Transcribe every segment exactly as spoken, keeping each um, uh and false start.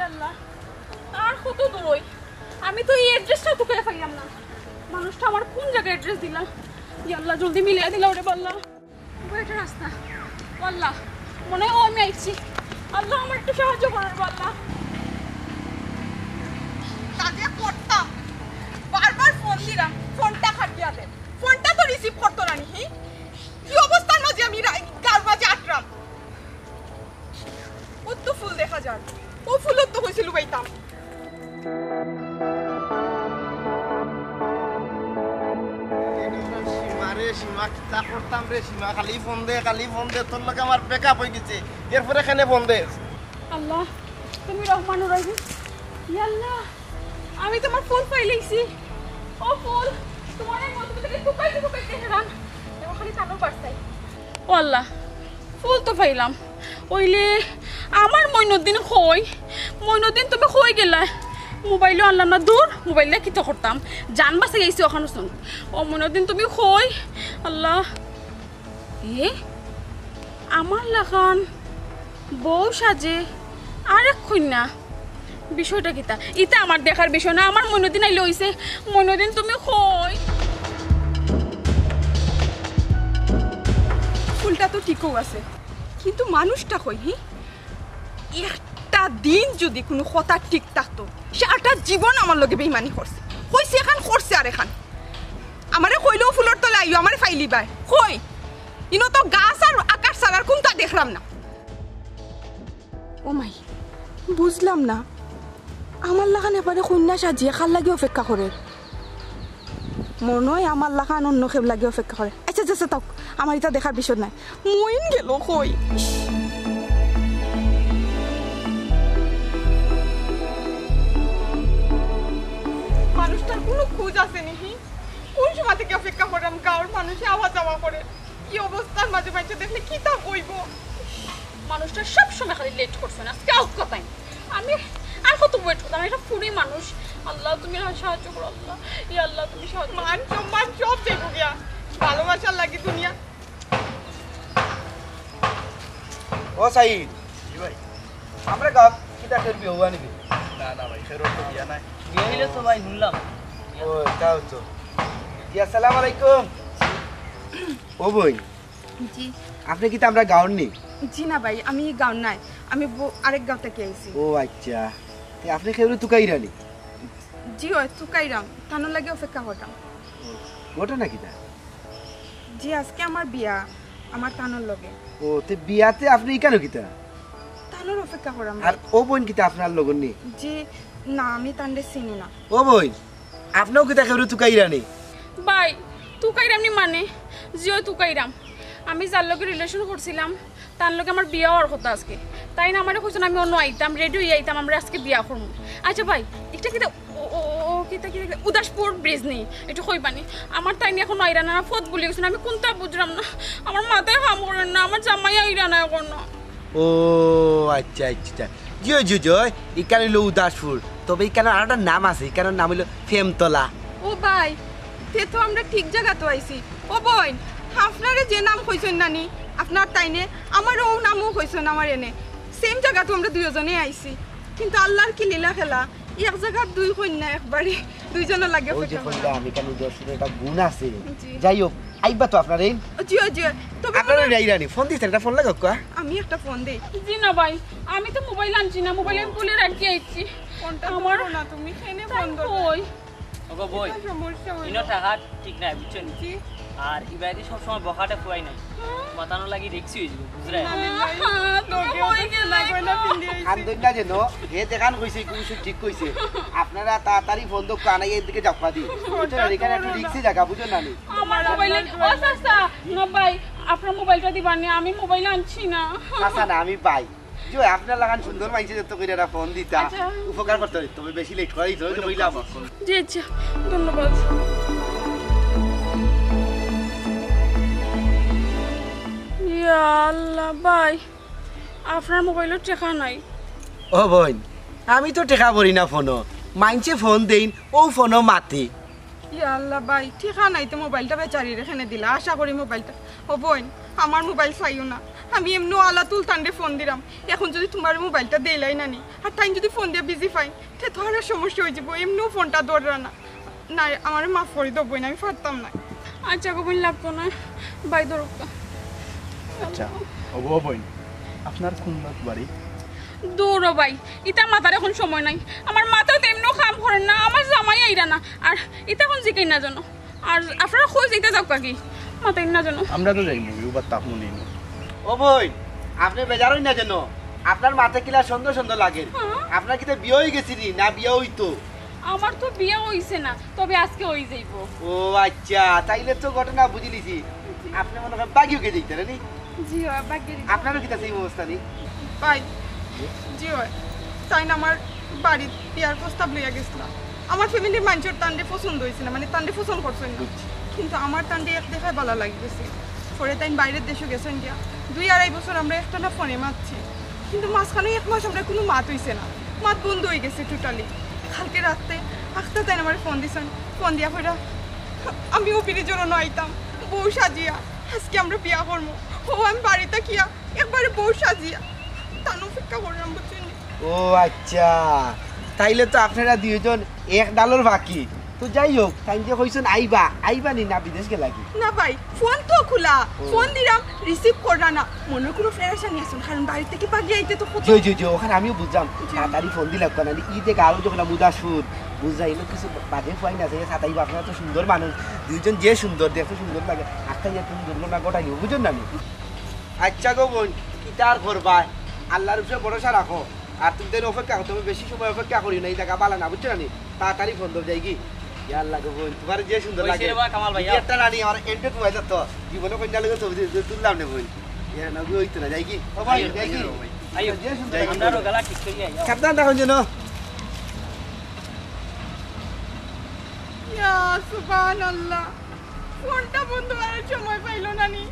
আল্লাহ, আর কত দূর অই? আমি তো এই অ্যাড্রেসটা তুকাইয়া পাইলাম না। মানুষটা আমার কোন জাগায় অ্যাড্রেস দিলা? ইয়া আল্লাহ, জলদি মিলাইয়া দিলাও রে আল্লাহ। ওই একটা রাস্তা। ও আল্লাহ, মনে অয় অউ আমি আইছি। আল্লাহ, আমার একটু সাহায্য করো রে আল্লাহ। কাজে করতাম, বারবার ফোন দিলাম, ফোনটা কাটিয়া দেয়। ফোনটা তো রিসিভ করতো না নি, হি? কি অবস্থার মাঝে আমি রা-, গাউর মাঝে আটরাম। অত ফুল দেখা যার, অউ ফুলর তো কইছিল পাইতাম। সীমা রে সীমা, কিতা করতাম রে সীমা, খালি ফোন দে, খালি ফোন দে, তোর লগে আমার ব্রেকআপ অই গেছে, এরপরে কেনে ফোন দে? আল্লাহ, তুমি রহমানুর রহিম। ইয়া আল্লাহ, আমি তুমার ফুল পাইলাইছি। ও ফুল, তুমার এই মধুর থেকে তুকাইতে তুকাইতে হেরান। এবার খালি তানো বাড়তাই। ও আল্লাহ, ফুল তো পাইলাম। অইলে আমার মইনুদ্দিন কই? মইনুদ্দিন, তুমি কই গেলায়? মোবাইলও আনলাম না, দূর, মোবাইল দিয়া কিতা করতাম? জান বাঁচাই আইছি অখানো চুন। ও মইনুদ্দিন, তুমি কই? আল্লাহ, এ আমার লাখান বউ সাজে আরেক কইন্যা। বিষয়টা কিতা? ইতা আমার দেখার বিষয় না। আমার মইনুদ্দিন আইলে অইছে। মইনুদ্দিন, তুমি কই? ফুলটা তো ঠিকউ আছে, কিন্তু মানুষটা কই? হি, একটা দিন যদি কুনু কথা ঠিক থাকতো, সারাটা জীবন আমার লগে বেইমানি করছে। কইছে এখান, করছে আরেকখান। আমারে কইলেও ফুলর তলে আইও, আমারে পাইলিবায়। কই? ইনো তো গাছ আর আকাশ ছাড়া আর কুনটা দেখরাম না। ও মাই, বুঝলাম না, আমার লাখান এবারে কইন্যা সাজিয়া কার লাগি অপেক্ষা করের? মনো অয় আমার লাখান অন্য কেউর লাগি অপেক্ষা করের। আচ্ছা, আচ্ছা, আচ্ছা, থাক, আমার ইতা দেখার বিষয় নায়। মইন গেল কই? ইশ। মানুষটার কুনু খোঁজ আছে নি? কোন সময় থেকে অপেক্ষা কররাম, গাউর মানুষে আওয়া যাওয়া করের। কি অবস্থার মাঝে মাইনষে দেখলে কিতা কইবো? মানুষটা সব সময় খালি লেট করছে না, আজকে আউক কথাই। আমি আর কত ওয়েট করতাম, একটা ফুরি মানুষ। আল্লাহ, তুমি সাহায্য করো আল্লাহ। ইয়া আল্লাহ, তুমি সাহায্য করো। মান সম্মান সব যাইবো গিয়া, ভালোবাসার লাগি দুনিয়া। ও সাইদ, জি ভাই। আমরা গাঁও কিতা করবি, হওয়া নিবি? না, না ভাই, ফেরত তো দিয়া নাই। বিয়া অইলে তো ভাই হুনলাম। ও, তাও তো। জি, আসসালামু আলাইকুম। ও বইন, জি। আপনে কিতা আমরা গাঁওর নি? জি না ভাই, আমি গাঁওর নায়, আমি ব-, আরেক গাঁও থাকি আইছি। ও আচ্ছা, তে আপনে কেউরে তুকাইরা নি? জি অয়, তুকাইরাম, তানোর লাগি অপেক্ষা কররাম। ঘটনা কিতা? জি, আজকে আমার বিয়া, আমার তানোর লগে। ও, তে বিয়াতে আপনে ইকানো কিতা? তানোর অপেক্ষা কররাম আর ভাই। ও বইন কিতা আপনার লগর নি? জি না, আমি তানরে চিনি না। ও বইন, আপনেও কিতা কেউরে তুকাইরা নি? ভাই, তুকাইরাম নি মানে? জি অয়, তুকাইরাম। আমি যার লগে রিলেশন করছিলাম, তার লগে আমার বিয়া অওয়ার কথা আজকে। তাইন আমারে কইছইন আমি অনো আইতাম, রেডি অইয়া আইতাম, আমরা আজকে বিয়া করমু। আচ্ছা ভাই, ইটা কিতা, ও, ও, ও, কিতা, কিতা, কিতা, উদাসপুর ব্রিজ নি? একটু কইবা নি? আমার তাইন অখনো আইরা না, পথ ভুলি গেছইন, আমি কুনটা বুঝরাম না। আমার মাথায় কাম করের না, আমার জামাই আইরা না অখনো। ও আচ্ছা, আচ্ছা। জি অয়, জি অয়, জি অয়। ইকান অইলো উদাসপুর। তবে ইকানোর আরেকটা নাম আছে, ইকানোর নাম অইলো ফেমতলা। ও ভাই, তে তো আমরা ঠিক জাগাত আইছি। ও বইন, আপনারে যে নাম কইছইন না নি, আপনার তাইনে, আমারে অউ নামও কইছইন আমার এনে। সেম জাগাত আমরা দুইওজনে আইছি। কিন্তু আল্লার কি লীলা খেলা, এক জাগাত দুই কইন্যা একবারে দুইজনর লাগি অপেক্ষা কররাম। ইকান উদাসপুরর একটা গুণ আছে। জি। যাই হোক, আইবা তো আপনারা এই? জি অয়, জি অয়। তবে আপনারা মনে অয় রাইরানি, ফোন দিছেন, একটা ফোন লাগাউক্কা। আমি একটা ফোন দেই। জি না ভাই, আমি তো মোবাইল আনছি না, মোবাইল আমি খুলে রাখি আইছি। ফোনটা আমার ধরো না তুমি, কেনে তাই ফোন ধরো? কই? ওগো বইন, এটা সমস্যা হইলো। ইনো থাকা ঠিক নাই, বুঝছো নি? জি। আর ইবায়দি সবসময় বখাটে ফুয়াই নাই। হুম। মাতানোর লাগি রিক্সি অইযিবো, বুঝরায়? ইন্না লিল্লাহি। হ্যাঁ, তুমি লগেও হয়ে তো গেলে সোনা গয়না এখন। পিন্দি আইছি। কান্দইন না যেন, হে যেখান কইছে, কুসুম ঠিক কইছে। আপনারা তাড়াতাড়ি ফোন দোক আনাই এদিকে যাওয়া দি। বুঝছো না, এখানে একটু রিক্সি জাগা, বুঝো না নি? আমার মোবাইলে, ও চাচা, না ভাই, আপনার মোবাইলটা দিবা নি, আমি মোবাইল আনছি না। চাচা না, আমি ভাই। জি অয়, আপনার লাখান সুন্দর মাইনষে যত কইরা ফোন দিতা, আচ্ছা। উপকার করতা অইতো, তবে বেশি লেট করাই তো, অইতো কইলাম। জি, আচ্ছা, ধন্যবাদ। ইয়া আল্লাহ, ভাই, আপনার মোবাইলো টেকা নাই। ও বইন, আমি তো টেকা ভরি না ফোনো, মাইনষে ফোন দেইন, অউ ফোনো মাতে। ইয়া আল্লাহ ভাই, টেকা নাই তে মোবাইলটা বেচারিরে কেনে দিলা? আশা করি মোবাইলটা। ও বইন, আমার মোবাইল চাইও না, আমি এমনেও আলাতুল তানরে ফোন দিরাম, এখন যুদি তুমার মোবাইলটা দেইলাই না নি, আর তাইন যুদি ফোন দিয়া বিজি পাইন, তে তো আরো সমস্যা অইযিবো, এমনেও ফোনটা ধররা না। না, আমারে মাফ করি দেও বইন, আমি পারতাম না। আচ্ছা গো বইন, লাগতো না, ভাই ধরুক্কা। আচ্ছা, ওগো বইন, আপনার কুন বাড়ি? দূর ও ভাই, ইতা মাতার এখন সময় নাই। আমার মাথাত এমনেও কাম করের না, আমার জামাই আইরা না, আর ইতা এখন জিকাইন না জানো। আর আপনারা কই যাইতা যাউক্কা গি, মাতাইন না জানো। আমরা তো যাইমু, উবার তাপ মনে নেই। ও বইন, আপনে বেজার অইন না জানো, আপনার মাতে কিলা সুন্দর সুন্দর লাগে। হ্যাঁ। আপনার কিতা বিয়া অইগেছে নি, না বিয়া অইতো? আমার তো বিয়া অইছে না, তবে আজকে অই যাইবো। ও আচ্ছা, তাইলে তো ঘটনা বুঝিলিছি। আপনে মনে অয় বাগি অইগেছে, তাই নি? জি অয়, বাগি অইগেছে। আপনারও কিতা same অবস্থা নি? ভাই, জি অয়, তাইন আমার বাড়িত বিয়ার প্রস্তাব লইয়া গেছলা। আমার ফ্যামিলির মানষর তানরে পছন্দ অইছে না, মানে তানরে পছন্দ করছইন না। বুঝছি। কিন্তু আমার তানরে এক দেখায় ভালা লাগি গেছে। পরে তাইন বাইরের দেশো গেছইন গিয়া, দুই আড়াই বছর আমরা একটানা ফোনে মাতছি, কিন্তু মাঝখানো এক মাস আমরার কুনু মাত অইছে না, মাত বন্ধ অইগেছে totally। কালকে রাইতে আখতা তাইন আমারে ফোন দিছইন, ফোন দিয়া কইরা, "আমি অউ বিরিজর অনো আইতাম বউ সাজিয়া, আজকে আমরা বিয়া করমু।" ও আমি বাড়িত গিয়া একবারে বউ সাজিয়া তান অপেক্ষা কররাম, বুঝছইন নি? ও আচ্ছা, তাইলে তো আপনারা দুইজন এক ডালর পাখি। তো যাই হোক, তাইন যে কইছইন আইবা, আইবা নি না বিদেশ গেলা গি? না ভাই, ফোন তো খুলা, ও। ফোন দিরাম, receive কররা না। মনো কুনু পেরেশানি আছইন, কারণ বাড়ি থাকি বাগি আইতে তো কত জি, জি, জি, অখান আমিও বুঝলাম। জি। তাড়াতাড়ি ফোন দিলাউক্কা না, ইদে গাউর যখন মুদা সুদ, বুঝা ইনো কিছু বাদে ফুয়াই না যায়, সাতাইবা, আপনারা তো সুন্দর মানুষ, দুইজন যে সুন্দর, দেখতে সুন্দর লাগে, আজকে যে তুমি দুর্ঘটনা ঘটাইলিবো, বুঝছইন না নি? আচ্ছা গো বইন, কিতা আর করবায়, আল্লার উপরে ভরসা রাখো। আর তুমি তো অপেক্ষা করো, তুমি বেশি সময় অপেক্ষা করিও না, ই জাগা ভালা না, বুঝছো না নি? তাড়াতাড়ি ফোন দেও যাই গি। ইয়া আল্লাহ গো বইন, তুমার যে সুন্দর লাগে। রে বা কামাল ভাইয়া। ই একটা রানী আমার Android mobile তো, জীবনে কইন্যার লগে ছবি তুলতে তুললাম না বইন। ইয়া না গো, অইতো না, যাই গি? ও ভাই, আইও, যাই গি? আইও, আইও। যে সুন্দর লাগে। আমরারও গলা ঠিক করি আইও। সাবধান থাকো যেন। ইয়া সুবহানাল্লাহ। ফোনটা বন্ধ অওয়ার সময় পাইলো না নি?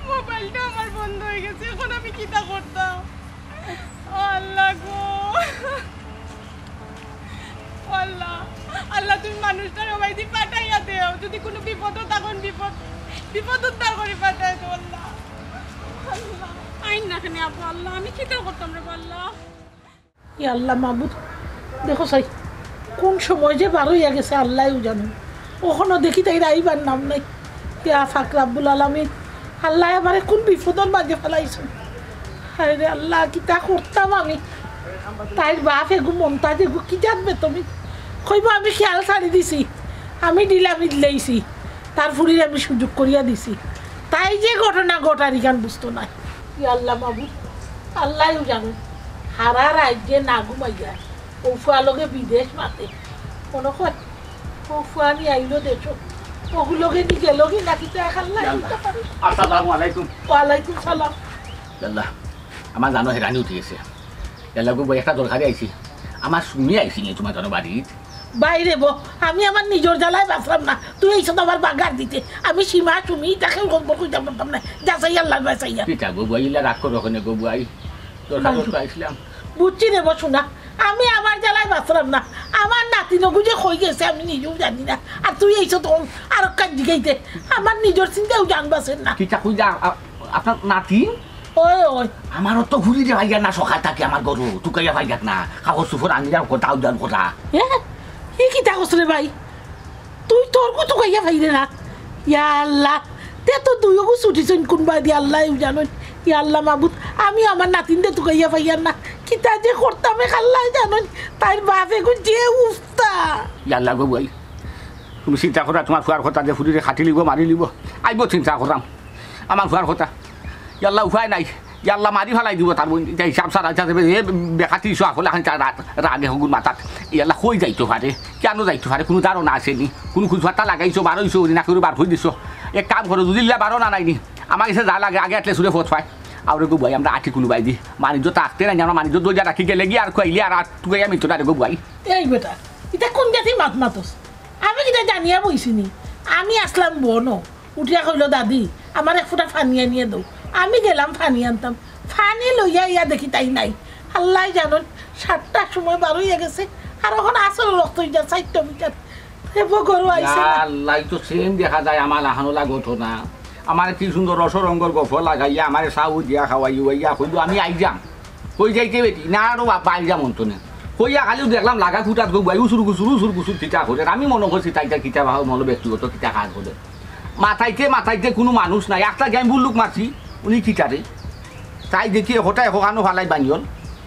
মোবাইলটা আমার বন্ধ অইগেছে, এখন আমি কিতা করতাম? আল্লাহ গো, আল্লাহ, আল্লাহ, তুমি মানুষটারে অবায়দি পাঠাইয়া দেও, যুদি কুনু বিপদো থাকইন, বিপদ, বিপদ উদ্ধার করি পাঠাই দেও আল্লাহ। আল্লাহ, আইন না কেনে আপু আল্লাহ, আমি কিতা করতাম রে আল্লাহ? ইয়া আল্লাহ মাবুদ, দেখো চাই, কুন সময় যে বার অইয়া গেছে আল্লায়উ জানইন। অখনো দেখি তাইর আইবার নাম নাই। ইয়া পাক রাব্বুল আলামিন, আল্লায় আমারে কুন বিপদর মাঝে ফালাইছইন। হায়রে আল্লাহ, কিতা করতাম আমি? তাইর বাপ এগু মন্তাজ এগু কি জানবে তুমি? কইবো আমি খিয়াল ছাড়ি দিছি, আমি ঢিলা মিলাইছি, তার ফুড়িরে আমি সুযোগ করিয়া দিছি। তাই যে ঘটনা ঘটার ইখান বুঝতো নায়। ইয়া আল্লাহ মাবুদ, আল্লায়উ জানইন। হারা রাইত যে না ঘুমাইয়া অউ ফুয়ার লগে বিদেশ মাতে। মনো কর, অউ ফুয়া নি আইলো দেশো। অগুর লগে নি গেলো গি না কিতা, এক আল্লায় কইতা পারে। আসসালামু আলাইকুম। ওয়ালাইকুম সালাম। আল্লাহ, আমার জানো হেরানি উঠি গেছে। আল্লাহ গো বইন, একটা দরকারে আইছি। আমার সুমি আইছে নি তুমার জানো বাড়িত? বাইরে বো, আমি আমার নিজর জ্বালায় বাঁচলাম না, তুই আইছস আমার বাগার দিতে। আমি সীমা সুমি, ইতা কেউ গল্প কইতাম পারতাম না। যা চাই আল্লাহ, যা চাই। কিতা গো বইন, ইলা রাগ করো কেনে গো বইন? দরকার তো আইছলাম। বুঝছি রে বো সোনা, আমি আমার জ্বালায় বাঁচলাম না। আমার নাতিন অগু যে কই গেছে আমি নিজেও জানি না। আর তুই আইছস তখন আরক কাজ জিগাইতে। আমার নিজর চিন্তায়ও জান বাঁচের না। কিতা কইলা, আ-, আপনার নাতিন? ওই, ওই। আমারও তো ফুড়িরে পাইয়ার না, সকাল থাকি আমার ঘরো তুকাইয়া পাইয়ার না। কাপড় চুপড় আনিয়া কথা উদান কথা। এ? ই কিতা কস রে ভাই? তুই তোরগু তুকাইয়া পাইরে না? ইয়া আল্লাহ, তে তো দুইওগু ছুটিছইন কুনবায়দি আল্লায়উ জানইন। ইয়া আল্লাহ মাবুদ, আমি আমার নাতিনরে তুকাইয়া পাইয়ার না। কিতা যে করতাম এক আল্লায় জানইন, তাইর বাপ এগু যে উস্তা। ইয়া আল্লাহ গো বইন, তুমি চিন্তা করো না, তুমার ফুয়ার কথা যে ফুড়িরে কাটিলিবো, মারিলিবো, আইবো চিন্তা কররাম। আমার ফুয়ার কথা। ইয়া আল্লাহ, উপায় নাই। ইয়া আল্লাহ, মারি ফালাই দিবো তার বইন। ইতা হিসাব ছাড়া, ইতা দেবে, এ বেকাতি ইসু আসলে এখন তার রাগ, রাগে হগুর মাথাত। ইয়া আল্লাহ, কই যাইতো পারে? কেনে যাইতো পারে? কুনু ধারণা আছে নি? কুনু খুঁজপাতা লাগাইছো, বারইছো, না কেউরে বার করি দিছো? এক কাম করো, যুদি ইলা বারো না নাই নি, আমার গেছে যা লাগে, আগে আটলে সুরে ফোঁত পায়। আরে গো বইন, আমরা আটি কুনু বায়দি। মানিজ্য থাকতে নাই, আমরা মানিজ্য দইয়া রাখি গেলে গিয়া আর কইলে আর, আর তুই আমি তো না রে গো বইন। এই বেটা, ইতা কুন জাতি মাত মাতস? আমি কিতা জানিয়া বইছি নি? আমি আছলাম বনো। উঠিয়া কইলো, "দাদি, আমার এক ফুটা পানি আনিয়া দেও।" আমি গেলাম পানি আনতাম। পানি লইয়া ইয়া দেখি তাই নাই। আল্লায় জানইন, সাতটার সময় বার অইয়া গেছে। আর অখন আসল রক্ত অইয়া চাইরটা মিটার। এ বো ঘরো আইছে না। ইয়া আল্লাহ, ই তো same দেখা যায় আমার লাখান অলা ঘটনা। আমারে কি সুন্দর রসরঙ্গর গফ লাগাইয়া আমারে চাও দিয়া খাওয়াইয়া কইলো, "আমি আইযাম।" কই যাইতে বেটি? "না রো বাবা, আইযাম অন্তনে।" কইয়া খালি দেখলাম লাগা খুটাত গো বুয়াই উসুর গুসুর, উসুর গুসুর কিতা করের। আমি মনো করছি তাইতা কিতা বা মনো ব্যক্তিগত কিতা কাজ করের। মাতাইতে মাতাইতে কুনু মানুষ নাই। একটা গেম বুল্লুক মারছি, উনি কিতারে? তাই দেখি এখটা এখখানো ফালাই বানিয়ল,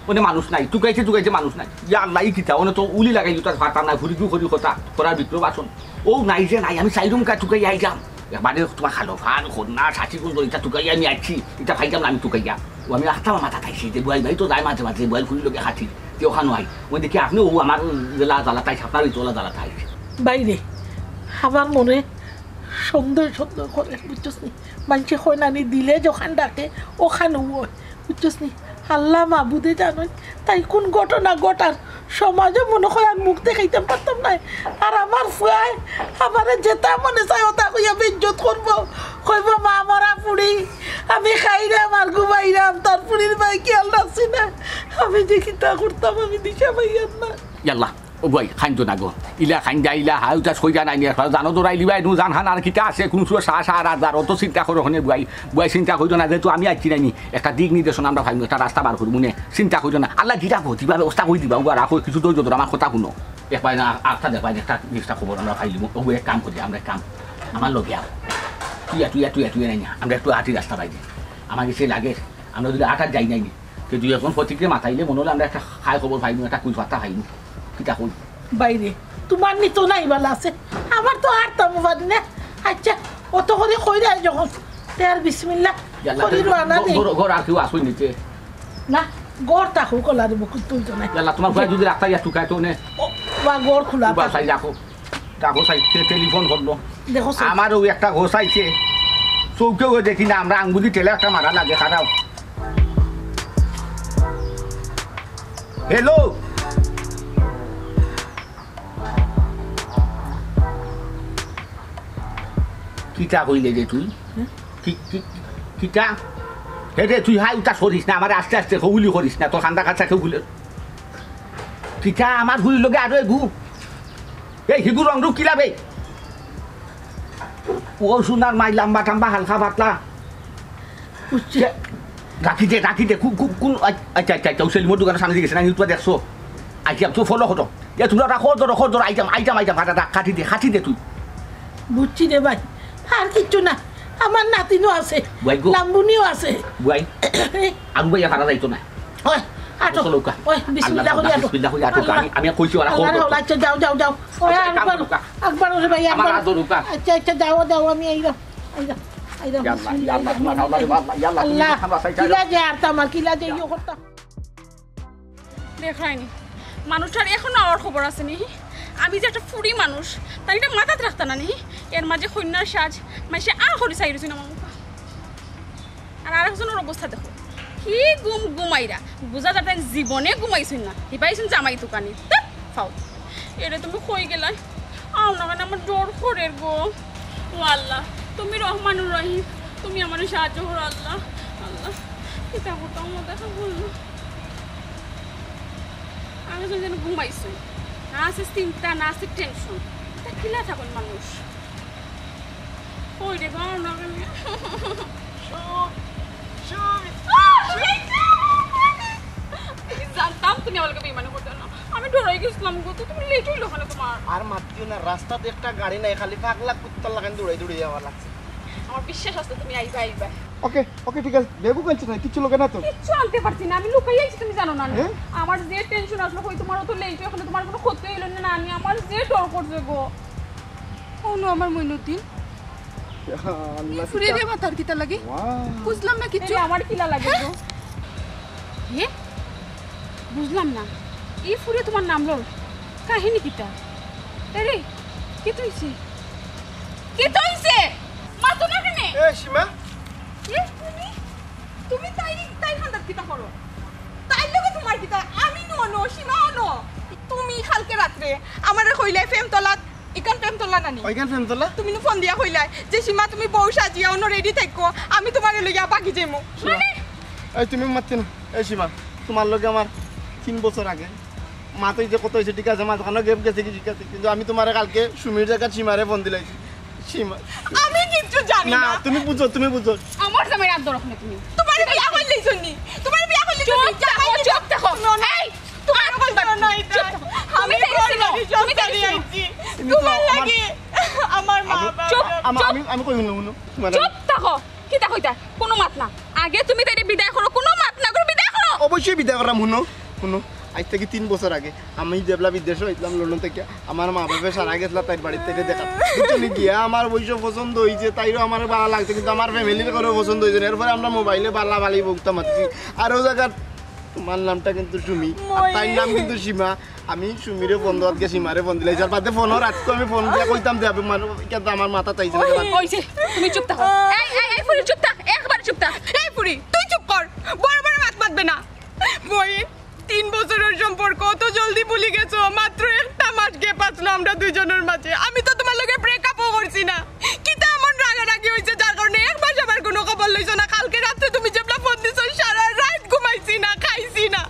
অনে মানুষ নাই। তুকাইতে তুকাইতে মানুষ নাই। ইয়া আল্লাহ, ই কিতা? অনে তো উলি লাগাই জুতার ফাটা নাই, ফুরি দু করি কথা, করার বিপ্লব আসন। ও নাই যে নাই, আমি চাইরুম কা তুকাই আইযাম। একবারে তোমার খালো ফান, খন্না, সাথী কোন ইটা তুকাইয়া আমি আইছি, ইটা ফাইতাম না আমি তুকাইয়া। ও আমি রাখতাম মাথা খাইছি, যে বুয়াই ভাই তো যায় মাঝে মাঝে, বুয়াই খুলি লোকে খাচ্ছি, যে ওখানো আই। ওই দেখি আপনি ও আমার জেলা জ্বালা তাই, আপনার ওই তোলা জ্বালা তাই। বাইরে, আমার মনে সন্দেহ সন্দেহ করে, বুঝছস নি? মানষে কয় না নি, দিলে যখন ডাকে, ওখানে ওই, বুঝছস নি? আল্লাহ মাবুদে জানইন, তাই কোন ঘটনা ঘটার, সমাজে মনে হয় আর মুখ দেখাইতাম পারতাম না। আর আমার ফুয়ায় আমারে যেতা মনে চায় ওতা কইয়া বেইজ্জত করবো, কইবো, "মা মরা ফুড়ি, আমি খাইরাম আর ঘুমাইরাম, তার ফুড়ির বায় খেয়াল রাখছি না।" আমি যে কিতা করতাম, আমি দিশা পাইয়ার না। ইয়াল্লা, ও বুয়াই, খাইন তো না গো। ইলা খাইন দা, ইলা হাউ চাষ কইরা নাই নি, একবার জানো দৌড়াই লিবাই নু, জান হান আর কিতা আছে, কোন সুরে সা সা আর আর অত চিন্তা করো হনে বুয়াই। বুয়াই চিন্তা কইরো না, যেহেতু আমি আইছি নাই নি, একটা দিক নির্দেশনা আমরা পাইমু, একটা রাস্তা বার করমু নে, চিন্তা কইরো না। আল্লাহ দিরা গো, দিবা ব্যবস্থা কই দিবা, উবা রাখো, কিছু ধৈর্য ধরো, আমার কথা হুনো। এক ভাই না, আটটা দেখ ভাই, একটা জিনিসটা খবর আমরা পাইলিমু, ও এক কাম করি, আমরা এক কাম, আমার লগে আও। তুইয়া, তুইয়া, তুইয়া, তুইয়া নাই নি, আমরা একটু আটি রাস্তা বাইরে। আমার কাছে লাগে, আমরা যদি আটার যাই নাই নি, তে দুই একজন ফটিকরে মাতাইলে মনে হলে আমরা একটা খায় খবর পাইমু, একটা কুল পাতা পাইমু। কিতা কই? বাইরে, তোমার নি তো নাই বালা আছে, আমার তো আর তামু পারি না। আচ্ছা, অত করে কইরা যখন, তে আর বিসমিল্লাহ ইয়াল্লা, করি তে রওনা ঘ-, দেই। ঘর, ঘর আর কেউ আসুন নিতে? না, ঘর তা হোক, কলার বুকুত তুলতো না। ইয়াল্লা, তোমার ঘর যদি রাখতা ইয়া টুকায় তো নে। ও, বা ঘর খোলা উবা, তা। চাই রাখো। রাখো চাই, কে টেলিফোন করলো। দেখো চাই। আমার ওই একটা ঘোষ আইছে। চৌকেও দেখি না, আমরা আঙ্গুলি তেলে একটা মারা লাগে, খারাপ। হ্যালো। কিতা কইলে রে তুই? হুম? কি, কি, কিতা? হে রে, তুই হাই উতা করিস না, আমার আস্তে আস্তে হউলি করিস না, তোর কান্দা কাছা কেউ ভুলে। কিতা আমার হুইর লগে আরো এগু? এই হিগু রং রূপ কিলা বে? ও সোনার মাই, লম্বা টাম্বা, হালকা পাতলা। বুঝছি। রাখি দে, রাখি দে। কু-, কু-, কোন, আ-, আচ্ছা, আচ্ছা, আচ্ছা, ও সেলিমর দোকানের সামনে দিয়ে গেছে না, YouTube দেখছো? আচ্ছা, তো ফলো করো। এ, তোমরা রাখো, ধরো, ধরো, ধরো, আইতাম, আইতাম, আইতাম, কাটি দে, কাটি দে, কাটি দে তুই। বুঝছি রে ভাই, আর কিচ্ছু না, আমার নাতিনও আছে, বুয়াই গো। লাম্বুনিও আছে। বুয়াই, আরু ভাইয়া পারা যাইতো না। ওই, আটো। চলো, উকা। ওই, বিসমিল্লাহ আল্লাহ, করি আটো। বিসমিল্লাহ করি আটো, উকা। আমি, আমি কইছি, ওরা আল্লাহ কত রাহুল, আচ্ছা, যাও, যাও, যাও। ওই, আচ্ছা, এক কাম আরবার, করুকা। একবার ওরে ভাই, আমার একবার। আদর উকা। আচ্ছা, আচ্ছা, যাও, যাও, আমি আইলাম। আইলাম, আইলাম, ইয়া আল্লাহ, বিসমিল্লাহ, ইয়া আল্লাহ, তোমার আল্লাহ রে বাবা, ইয়া আল্লাহ, তুমি আল্লাহ, আমার সাইডে কিলা যে আর তামা, কিলা যে ইয়ে করতাম। দেখরায়নি, মানুষটার এখনো আওয়ার খবর আছে নি। আমি যে একটা ফুড়ি মানুষ, তার এটা মাথাত রাখতা না নি। এর মাঝে কইন্যার সাজ, মাইসে আর করি চাই রইছে না মামুকা। আর আরেকজনের অবস্থা দেখো, কি ঘুম ঘুমাইরা, বুঝা যায় তাই জীবনে ঘুমাইছইন না, হিপাইছইন জামাই তুকানি। ধ্যাৎ, ফাও। এরে তুমি কই গেলাই? আও না কেনে, আমার ডর করের গো। ও আল্লাহ, তুমি রহমানুর রহিম, তুমি আমারে সাহায্য করো আল্লাহ। আল্লাহ, কিতা করতাম, আমার দেখা বললো। আমি তো যেন ঘুমাইছি, না আছে চিন্তা, না আছে টেনশন। তা কিলা থাকইন মানুষ? কই রে গো, আও না কেনে? সুমি, সুমি, আমি জানতাম তুমি আমার লগে বেইমানি করতে না। আমি ডরাই গেছিলাম গো, তো তুমি লেট হইলো কেনে তোমার? আর মাতিও না, রাস্তাত একটা গাড়ি নাই, খালি পাগলা কুত্তার লাখান দৌড়াই দৌড়াই যাওয়া লাগছে। আমার বিশ্বাস আছে তুমি আইবা, আইবা। ওকে, ওকে, ঠিক আছে, বেবু কইছে না, কিচ্ছু লগে না তো? কিচ্ছু আনতে পারছি না, আমি লুকাই আইছি, তুমি জানো না নি? হ্যাঁ? আমার যে টেনশন আসলো, কই তোমার অত লেট, এখন তোমার কোনো ক্ষতি হইলো না, না, আমি আমার যে ডর করছে গো। ও নো, আমার মইনুদ্দিন। আল্লাহ, ফুরে কিতা? রে মাথার কিতা লাগে? ওয়াও। বুঝলাম না কিচ্ছু। এরে, আমার কিলা লাগে গো? হে? বুঝলাম না। এই ফুরে তোমার নাম লর? কাহিনী কিতা? এরে, কিতা অইছে? কিতা অইছে? মাতো না কেনে? এ, সীমা। এ, তুমি? তুমি তাই, তাই খান্দাত কিতা করো? তাইর লগে তোমার কিতা? আমি নো, নো, সীমা নো। তুমি কালকে রাত্রে আমারে কইলায় প্রেমতলাত ইখান প্রেমতলা নানি? ওইখান প্রেমতলা? তুমি নু ফোন দিয়া কইলায় যে, "সীমা, তুমি বউ সাজিয়া অনো রেডি থাইকো, আমি তোমারে লইয়া বাগি যাইমু।" মানে? এই, তুমি মাততে না। এই সীমা, তোমার লগে আমার তিন বছর আগে মাতই যে কথা অইছে, ঠিক আছে, মাঝখানো গ্যাপ গেছে কি, ঠিক আছে, কিন্তু আমি তোমারে কালকে সুমির জাগাত সীমারে ফোন দিলাইছি। সীমা, আমি কিচ্ছু জানি না, না। তুমি বুঝো, তুমি বুঝো। আমার জামাইর আত ধরো না তুমি। তোমার বিয়া করলেই শুনি, তোমার বিয়া করলেই চুপ থাকো, চুপ থাকো। এই, তোমার চুপ থাকো। আমি তুমি তাই ছিল, তুমি তাই ছিল। আইছি। তোমার লাগি আমার মা বাবা। চুপ, আমি, চুপ। আমি, আমি কই হুনো, হুনো। চুপ থাকো। কিতা কইতা? কোনো মাত না। আগে তুমি তাইরে বিদায় করো, কোনো মাত না করো, বিদায় করো। অবশ্যই বিদায় করাম। হুনো, হুনো, আইজ থাকি তিন বছর আগে আমি যেবলা বিদেশ আইছলাম লন্ডন থাকি, আমার মা বাবা সারা গেছলা তাইর বাড়িত, তাইরে দেখা। তুমি গিয়া আমার অবশ্য পছন্দ অইছে, তাইরও আমার ভালা লাগছে, কিন্তু আমার ফ্যামিলির কারো পছন্দ অইছে না। এরপরে আমরা মোবাইলে বালা বালি বকতা মারছি। আর ও জাগাত তোমার নামটা কিন্তু সুমি, আর তাইর নাম কিন্তু সীমা। আমি সুমিরে ফোন দেওয়াত গেছি, সীমারে ফোন দিলাই। যার বাদে ফোনও রাখতো, আমি ফোন দিয়া কইতাম যে, "আবে, মানে, কেন আমার মাথা তাইছে না?" ওই, ওই যে, তুমি চুপ থাকো। এই, এই, এই, ফুরি, চুপ থাক, একবার চুপ থাক। এই ফুরি, তুই চুপ কর, বড় বড় মাত মাতবে না। মইন, তিন বছরের সম্পর্ক অত জলদি ভুলি গেছো? মাত্র একটা মাস গ্যাপ আসলো আমরা দুইজনের মাঝে। আমি তো তোমার লগে ব্রেকআপও করছি না। কিতা এমন রাগারাগি হইছে যার কারণে এক মাস আমার কোনো খবর লইছো না? কালকে রাত্রে তুমি যেবলা ফোন দিছো, সারা রাত ঘুমাইছি না, খাইছি না।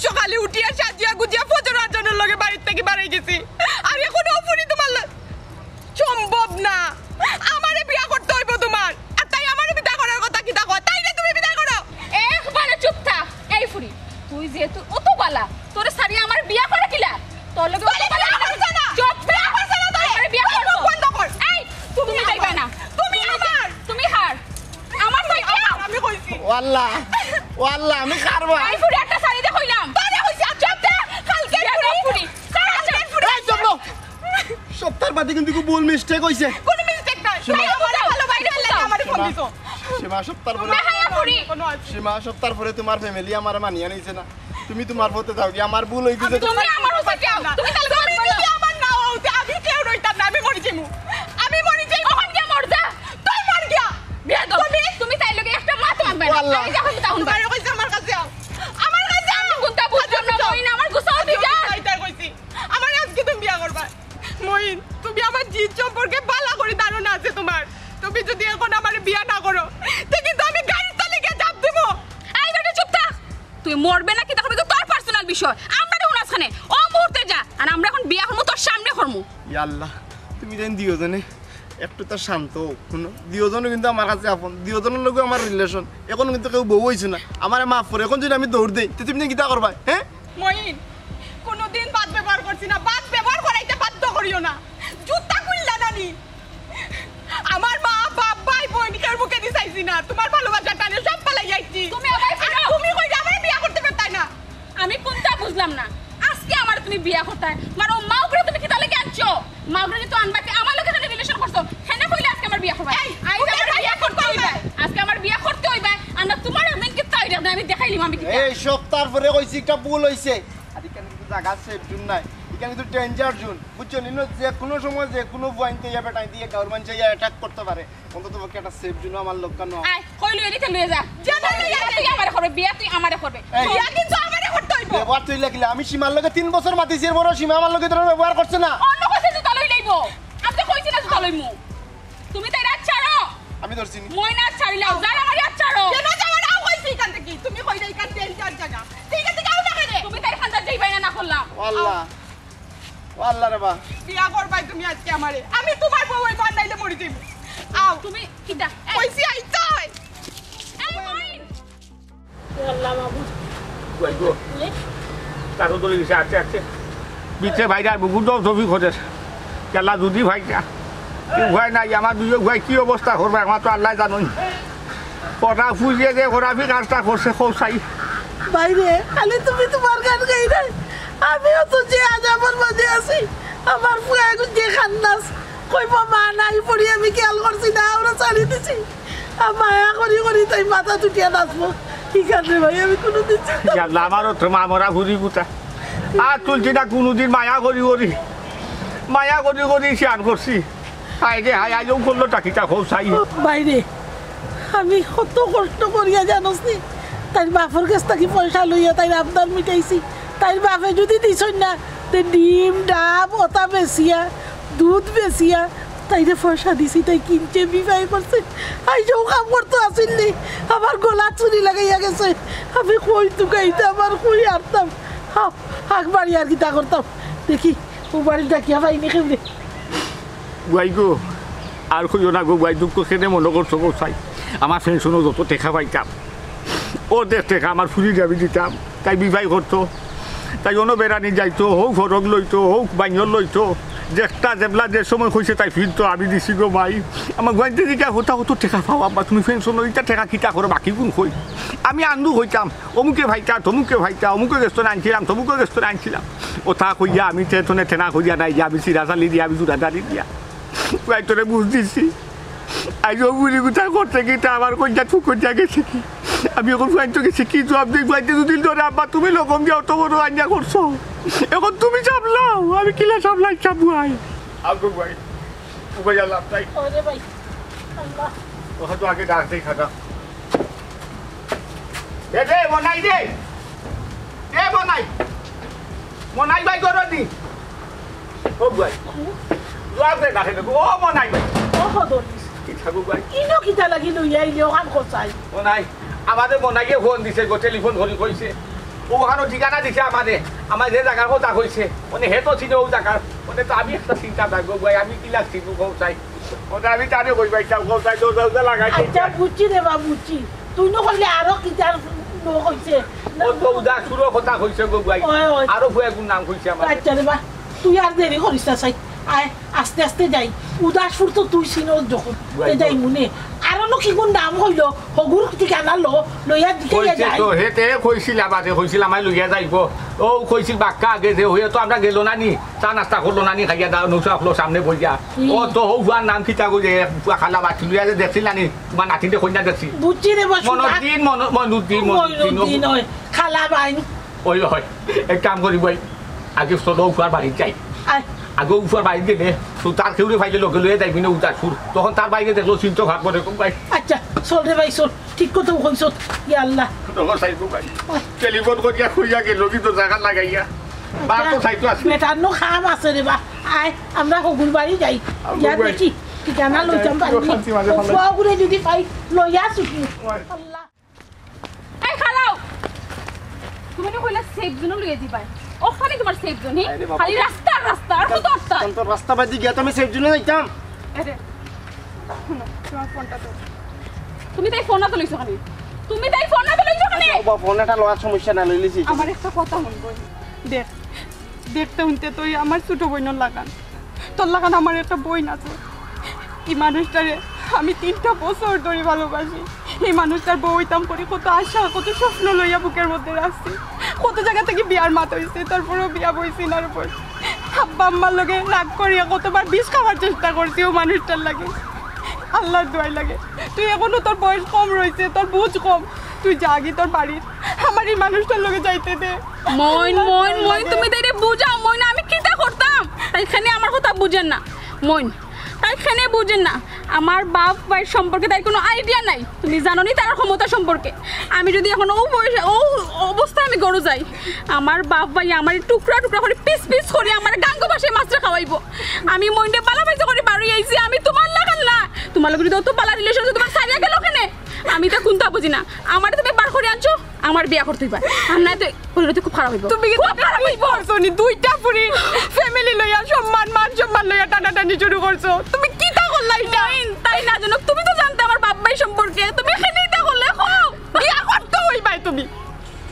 সকালে উঠিয়া সাজিয়া গুজিয়া ফজর আজানের লগে বাড়ির থাকি বারই গেছি। আর এখন অফুরি তোমার ল-, সম্ভব না। আমারে বিয়া করতে হইব তোমার। আর তাই আমারে বিদায় করার কথা কিতা কয়? তাইরে তুমি বিদায় করো। একবারে চুপ থাক। এই ফুরি, তুই যেহেতু অত বালা, তোরে সারি আমার বিয়া করে কিলা? তোর লগে অত বালা বিয়া করছে না। চুপ থাক। বিয়া করছে না তাই। আমারে বিয়া করতো। বন্ধ কর। এই, তুমি তুমি যাইবা না। তুমি আমার। তুমি হার। আমার ভাই কি? আমি কইছি। ওয়াল্লাহ, ওয়াল্লাহ, আমি হারবা। এই ফুরি একটা শাড়ি দে কইলাম। তারে কইছি, আচ্ছা, দে, কালকে বিয়া ফুরি। ফুরি। কালকে ফুরি। এই, চুপ। সপ্তাহর বাদে কিন্তু খুব ভুল মিস্টেক হইছে। কোনো মিস্টেক নাই। সীমা। এই আমার ভালো বাইরে লাগে আমারে ফোন দিছো। সীমা, সপ্তাহর পরে। বেহায়া ফুরি। কোনো আছে। সীমা, সপ্তাহর পরে তোমার ফ্যামিলি আমার মানিয়া নিছে না। তুমি তোমার পথে যাও গিয়া, আমার ভুল হই গেছে। তুমি আমার পথে যাও। তুমি তাহলে তুমি যদি আমার না হও, তে আমি কেউ রইতাম না, আমি মরি যাইমু। আমি মরি যাইমু। ওখান গিয়া মর যা। তুই মর গিয়া। বেয়াদব। তুমি, তুমি তাই লগে একটা মাত মাতবে না। আল্লাহ। আমি যখন তখন তোমার কইছে আমার কাছে আও। আমার কাছে আও। আমি কোনটা বুঝলাম না, আচ্ছা, মইন, আমার গুছাও দি যা। তাই কইছি। আমার আজকে তুমি বিয়া করবা। মইন, তুমি আমার জিদ সম্পর্কে ভালা করি ধারণা আছে তোমার। তুমি যদি এখন আমার বিয়া না করো, তে কিন্তু আমি গাড়ির তলে গিয়া চাপ দিমু। এই বেটা চুপ থাক। তুই মরবে না কিতা করবে, তোর পার্সোনাল বিষয়। আমরা এখন আজখানে ও মুহূর্তে যা, আর আমরা এখন বিয়া করমু তোর সামনে করমু। ইয়া আল্লাহ, তুমি জানি দিও জানে একটু তো শান্ত হও। হুনো, দুইজনও কিন্তু আমার কাছে আপন, দুইজনের লগে আমার রিলেশন। এখন কিন্তু কেউ বউ হইছে না, আমারে মাফ করো। এখন যদি আমি দৌড় দেই, তে তুমি কিতা করবা, হ্যাঁ? মইন, কোনোদিন বাদ ব্যবহার করছি না, বাদ ব্যবহার করাইতে বাধ্য করিও না। জুতা খুললা না নি? আমার মা, বাপ, ভাই, বোন, কেউ মুখে দি চাইছি না। তোমার ভালোবাসা টানে সব ফালাই আইছি। তুমি আমায় আর ফিরাও। তুমি কইলে আমারে বিয়া করতে পারতাই না। আমি কোনটা বুঝলাম না। আজকে আমার তুমি বিয়া করতায়, মানে ও মাউগরে তুমি কিতা লাগি আনছো? মাউগরে তো আনবা কি আমার লগে কেনে রিলেশন করছো? হেনে কইলে আজকে আমার বিয়া করবা। এই, আজকে আমার বিয়া করতে হইবা। আজকে আমার বিয়া করতে হইবা। আর না তোমার একদিন কিতা হইলে না আমি দেখাইলিম আমি কিতা। এই সপ্তাহর পরে কইছি একটা ভুল হইছে। আর এখানে কিন্তু জায়গা সেফ জোন নাই, এখানে কিন্তু ডেঞ্জার জোন, বুঝছো নি? যে কোনো সময় যে কোনো পয়েন্টে ইয়া বেটাই দিয়ে গাউর মানুষে ইয়া অ্যাটাক করতে পারে। অন্তত পক্ষে একটা সেফ জোন আমার লক্ষ্য নয়। আয়, কই লইয়া দিতে লইয়া যা। যা, যা, যা, তুই আমারে করবে, বিয়া তুই আমারে করবে। এই। বিয়া কিন্তু আমারে করতে হইব। ব্যবহার তুই লাগিলে, আমি সীমার লগে তিন বছর মাতিছি, এর বড় সীমা আমার লগে তোর ব্যবহার করছে না। অন্য কথা জুতা লই লইব। আমি তো কইছি না জুতা লইমু। তুমি তাই রাত ছাড়ো। আমি ধরছি নি। মই না ছাড়িলাও, যার আমার রাত ছাড়ো। কেন যাওয়ার আও কইছি এখান থেকে? তুমি কই যাই কার ডেঞ্জার জায়গা। ঠিক আছে, যাও না কেন? তুমি তাই খান্দার যাইবাই না, না করলাম। আল্লাহ। ও আল্লাহ রে বা। বিয়া করবাই তুমি আজকে আমারে। আমি তোমার বউ হইব, আর নাইলে মরি যাইব। আও। তুমি কিতা? এই। কইছি আইতে হয়। এই মইন। ও আল্লাহ মাবুদ। কই গো? লে। তারও দলে গেছে, আছে, আছে। বিচে ভাইরা বুকুর দল ছবি খোঁজের। কেলা যদি ভাইটা। উপায় নাই, আমার দুই ভাই কি অবস্থা করবে, আমার তো আল্লাহ জানোই। ওরা ফুজিয়ে যে ওরা বি কাজটা করছে, খুব চাই। বাইরে, খালি তুমি তোমার গান গাই নাই। আমিও তো যে আজাবর মাঝে আছি। আমার ফুয়া এখন যে খান্নাস, কইব মা নাই পড়ি আমি খেয়াল করছি না, আমরা ছাড়ি দিছি। আর মায়া করি করি তাই মাথা তুটিয়া নাচবো। কি কারণে ভাই আমি কোনোদিন চিন্তা ইয়া আল্লাহ, আমারও তো মা মরা ঘুরি গুতা। আর তুলছি না কোনোদিন মায়া করি করি। মায়া করি করি শিয়ান করছি। হায় রে হায়, আইও করলো টাকিটা খুব চাই। বাইরে, আমি কত কষ্ট করিয়া জানোস নি, তাইর বাপর কাছ থাকি পয়সা লইয়া তাইর আবদার মিটাইছি। তাইর বাপে যদি দিছইন না, তে ডিম, ডাব, ওতা বেচিয়া, দুধ বেচিয়া, তাইরে পয়সা দিছি, তাই কিনছে, বিবাহ করছে। আইজ ও কাম করতো আছিল নি, আমার গলাত ছুরি লাগাইয়া গেছে। আমি কই তুকাইতাম আর কই আরতাম। হাক বাড়ি আর কিতা করতাম। দেখি, ও বাড়ি ডাকিয়া পাইনি কেমনে। বুয়াই গো, আর কইও না গো ভাই, দুঃখ কেনে মনো করছো গো চাই? আমার পেনশনো যত টেকা পাইতাম, অর্ধেক টেকা আমার ফুরিরে আমি দিতাম। তাই বিবাই করতো, তাই অনো বেড়ানি যাইতো, হউক ফরক লইতো, হউক বাইঞ্জর লইতো, যেটা যেবলা যে সময় কইছে তাই ফিরতো, আমি দিছি গো ভাই। আমার গুয়াইন্তে জিগায়, "হতা কত টেকা পাও আব্বা তুমি পেনশনো, ইতা টেকা কিতা করো, বাকি গুন কই?" আমি আন্দু কইতাম, "অমুকে পাইতা, তমুকে পাইতা, অমুকে গেছ থনে আনছিলাম, তমুকে গেছ থনে আনছিলাম।" অতা কইয়া আমি তে থনে তেনা কইয়া নাই যে আমি চিরাচালি দিয়া, আমি জুরাদারি দিয়া। ভাই তোরে বুঝ দিছি। আইজ অউ বুড়ি গুতা করতে কি তা আমার কইজা ঠুকর দিয়া গেছে কি? আমি অখন ফুয়াইন্তে গেছি কি জুয়াব দেই? ফুয়াইন্তে যুদি ধরে, "আব্বা, তুমি লকম দিয়া অত বড় আইনা করছো, অখন তুমি সামলাও, আমি কিলা সামলাই সামুয়াই?" আগো ভাই, উবাইয়া লাভ নাই। ওরে ভাই, আল্লাহ। অখন তো আগে ডাক দেই খাতা। এ রে, মনাই রে। এ মনাই। মনাই ভাই, করো নি। ও ভাই। জুয়াব দে না খেলে। ও মনাই ভাই। ও হদরিস। কি থাকো ভাই? ইনো কিতা লাগি লইয়া আইলে অখান কছাই? মনাই, আমারে মনাইয়ে ফোন দিছে গো, টেলিফোন করি কইছে। অখানো ঠিকানা দিছে আমারে। আমার যে জাগার কথা কইছে। মানে হে তো চিনে অউ জাগার। মানে তো আমি একটা চিন্তা থাকবো ভাই, আমি কিলা চিনমু কছাই? ওটা আমি তারে কই ভাই, চাও, কও, চাই, দরজা, দরজা লাগাই দে। আচ্ছা, বুঝছি রে বা, বুঝছি। তুই না কইলে আরো কিতা লো কইছে। ও তো উদাসপুরর কথা কইছে গো ভাই। ওই, ওই। আরো ফুয়াগুর নাম কইছে আমার। আচ্ছা রে বা, তুই আর দেরি করিস না, চাই। আয়, আস্তে আস্তে যাই। উদাসপুর তো তুই চিনস যখন, ভাই, তে যাই মনে। আরো নো কিগুর নাম কইলো, হগুর ঠিকানা লো, লইয়া দিকে কইছে যাই। তো, হে তে কইছিল আমারে, কইছিল আমায় লইয়া যাইবো। ও কইছিল বাক্কা আগে যে, হইয়া তো আমরা গেল না নি। চা নাস্তা করলো না নি, খাইয়া দাও, নৌশা অকলর সামনে বইয়া। হুম। ও তো হউ ফুয়ার নাম কিতা কইলে, ফুয়া খালা বাটি লইয়া যে দেখছিল না নি, তোমার নাতিনরে কইন্যা দেখছি। বুঝছি রে বা, মইনুদ্দিন, মইনু-, মইনুদ্দিন, মইনুদ্দিন, ও মইনুদ্দিন, ওই, খালা বাইন। ওই, ওই, এক কাম করি ভাই, আগে চলো ফুয়ার বাড়িত যাই। আয়। আগে ফুয়ার বাড়িত গেলে, তো তার কেউরে পাইলে লগে লইয়া যাইবি না, উদাসপুর। তখন তার বাইরে দেখলো, চিনতে ভাগ করে, কোন ভাই? আচ্ছা, চল রে ভাই, চল। ঠিক কথা কইছস। ইয়া আল্লাহ। তখন চাইবো ভাই। আয়। টেলিফোন করিয়া কইয়া গেল, কিন্তু জাগা লাগাইয়া। বাপ তো চাইতো আছে। বেটার নো কাম আছে রে বা। আয়, আমরা হগুর বাড়ি যাই। আমরা গিয়া ভাই। দেখি, ঠিকানা আয়, লইতাম আয়, পারি। শান্তি মাঝে ও ভালো। ফুয়াগুরে যদি পাই, লইয়া আসুক। ওই। আল্লাহ। এই খালাও। তুমি না কইলা সেফ জোনো লইয়া দিবায়। ওখানে তোমার সেফ জোন, হি? আরে বাবা। খালি রাস্তা আর রাস্তা, আর কত রাস্তা? তখন তো রাস্তা বাদ দিয়া গিয়া তো আমি সেফ জোনো যাইতাম। আরে, হুনো, তোমার ফোনটা তো। তুমি তাই ফোন আতো লইছো কেনে? তুমি তাই ফোন আতো লইছো কেনে? আচ্ছা, বাবা, ফোন এটা লওয়ার সমস্যা না, লইলিছি। আমার একটা কথা মন কই। দেখ, দেখতে হুনতে তো এই আমার ছোট বইনর লাখান। তোর লাখান আমার একটা বইন আছে। এই মানুষটারে আমি তিনটা বছর ধরি ভালোবাসি। এই মানুষটার বউ হইতাম করি কত আশা, কত স্বপ্ন লইয়া বুকের মধ্যে রাখছি। কত জাগা থাকি বিয়ার মাত অইছে, তারপরেও বিয়া বইছি না। এর উপর আব্বা আম্মার লগে রাগ করিয়া কতবার বিষ খাওয়ার চেষ্টা করছি ও মানুষটার লাগি। আল্লাহর দোয়াই লাগে, তুই এখনো, তোর বয়স কম রইছে, তোর বুঝ কম। তুই যা আগে তোর বাড়ির, আমার এই মানুষটার লগে যাইতে দে। মইন, মইন, মইন, তুমি তাইরে বুঝাও, মইন, আমি কিতা করতাম? তাই কেনে আমার কথা বুঝের না, মইন, তাই কেনে বুঝের না। আমার বাপ ভাইর সম্পর্কে তাইর কোনো আইডিয়া নাই, তুমি জানো নি তার ক্ষমতা সম্পর্কে। আমি যদি এখন ও বয়সে, ও অবস্থায় আমি ঘরো যাই, আমার বাপ ভাই আমারে টুকরা টুকরা করি, পিস পিস করি আমারে গাঙ্গো ভাষায় মাছরে খাওয়াইবো। আমি মইনরে বালা পাইছে করি বারই আইছি, আমি তোমার লাখান না। তোমার লগে যদি অত বালা রিলেশন আছে, তোমার ছাড়িয়া গেল কেনে? আমি তো কুন্তা বুঝি না। আমারে তুমি বার করি আনছো, আমার বিয়া করতে অইবা। আর না তো করিলে তো খুব খারাপ অইবো। তুমি কিন্তু খুব খারাপ অইবো। করছো নি, দুইটা ফুরি ফ্যামিলি লইয়া, সম্মান, মান সম্মান লইয়া টানাটানি শুরু করছো। তুমি কিতা করলা ইটা? তাই, তাই না জানো, তুমি তো জানতে আমার বাপ ভাই সম্পর্কে, তুমি কেনে ইটা করলে? কও। বিয়া করতে অইবায় তুমি।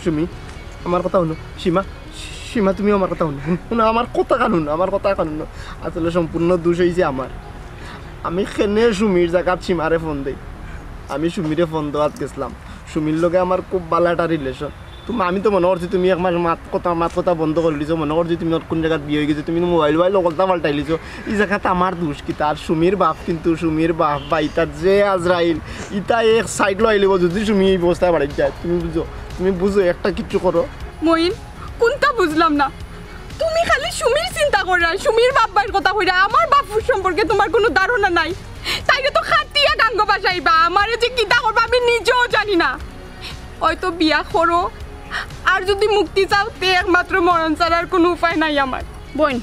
সুমি, আমার কথা হুনো। সীমা, সীমা, তুমিও আমার কথা হুনো। হুনো, আমার কথা কান হুনো, আমার কথা কান হুনো। আসলে সম্পূর্ণ দোষ অইছে আমার। আমি কেনে সুমির জাগাত সীমারে ফোন দেই। আমি সুমিরে ফোন দেওয়াত গেছলাম। সুমির লগে আমার খুব বালা একটা রিলেশন। তুমি, আমি তো মনো করছি তুমি এক মাস মাত কথা, মাত কথা বন্ধ করি দিছো, মনো করছি তুমি অত কোন জাগাত বিয়া অই গেছে, তুমি মোবাইল ওবাইল হকলতা পাল্টাই লিছো। ই জাগাত আমার দোষ কিতা? আর সুমির বাপ কিন্তু, সুমির বাপ বা ইতা যে আজরাইল, ইতা এক সাইড লইলিবো যদি সুমি ই অবস্থায় বাড়িত যায়। তুমি বুঝো, তুমি বুঝো, একটা কিচ্ছু করো। মইন, কুন্তা বুঝলাম না। তুমি খালি সুমির চিন্তা কইরা, সুমির বাপ ভাইর কথা কইরা, আমার বাপ সম্পর্কে তোমার কোনো ধারণা নাই। তাইরে তো খাটিয়া গাঙ্গো ভাষাইবা, আমারে যে কিতা করবা আমি নিজেও জানি না। হয়তো বিয়া করো, আর যদি মুক্তি চাও, তে একমাত্র মরণ ছাড়া আর কোনো উপায় নাই আমার। বইন,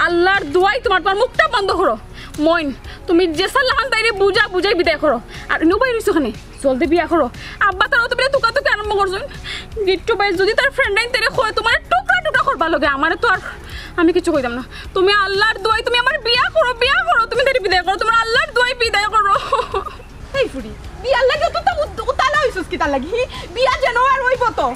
আল্লাহর দোয়াই তোমার, তোমার মুখটা বন্ধ করো। মইন, তুমি যেছার লাখান তাইরে বুঝা বুঝাই বিদায় করো। আর ইনো বই রইছো কেনে? জলদি বিয়া করো। আব্বা তারাও তো বলে তুকাতুকি আরম্ভ করছইন। গিট্টু ভাই যদি তার ফ্রেন্ড আইন তারে কয়, তোমারে টুকরা টুকরা করবার লগে, আমারে তো আর আমি কিছু কইতাম না। তুমি আল্লাহর দোয়াই, তুমি আমার বিয়া করো, বিয়া করো, তুমি তারে বিদায় করো, তোমার আল্লাহর দোয়াই বিদায় করো। এই ফুরি, বিয়ার লাগি অত তা উত-, উতালা অইছস কিতার লাগি? হি, বিয়া যেন আর অইব তো।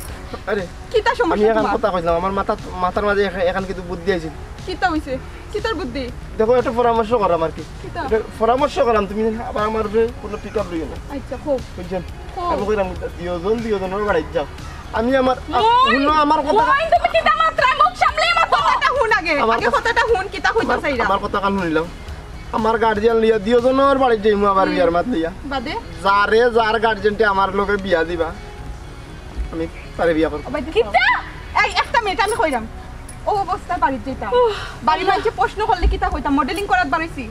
আরে, কিতা সমস্যা আমি এখন তোমার? কথা কইলাম, আমার মাথা, মাথার মাঝে এখ-, এখন কিন্তু বুদ্ধি আইছে। কিতা অইছে? কিতার বুদ্ধি? দেখো, একটা পরামর্শ করাম আর কি। কিতা? একটা পরামর্শ করাম, তুমি আবার আমার উপরে কোনো পিক আপ লইও না। আচ্ছা, খুব। বুঝছেন? খুব। আমি কইলাম, দুইজন দুইজনের বাড়িত যাও। আমি আমার, আ, ওই, হুনো আমার কথা। ওই, তুমি কিতা মাতরায়? মুখ সামলাই মাতো। কথাটা হুন আগে। আমার আগে কথা কথাটা হুন, কিতা কইতা আমার, চাইরা? আমার কথা কান হুনিলাম। আমার গার্জিয়ান লইয়া দুইজনের বাড়িত যাইমু আবার হুম। বিয়ার মাত লইয়া। বাদে? যারে যার গার্জিয়ানটে আমার লগে বিয়া দিবা, আমি তারে বিয়া করব। কিতা? এই একটা মিনিট, আমি কইরাম। ও অবস্থায় বাড়িত যাইতাম। উহ, বাড়ির মানষে প্রশ্ন করলে কিতা কইতাম? মডেলিং করাত বারইছি।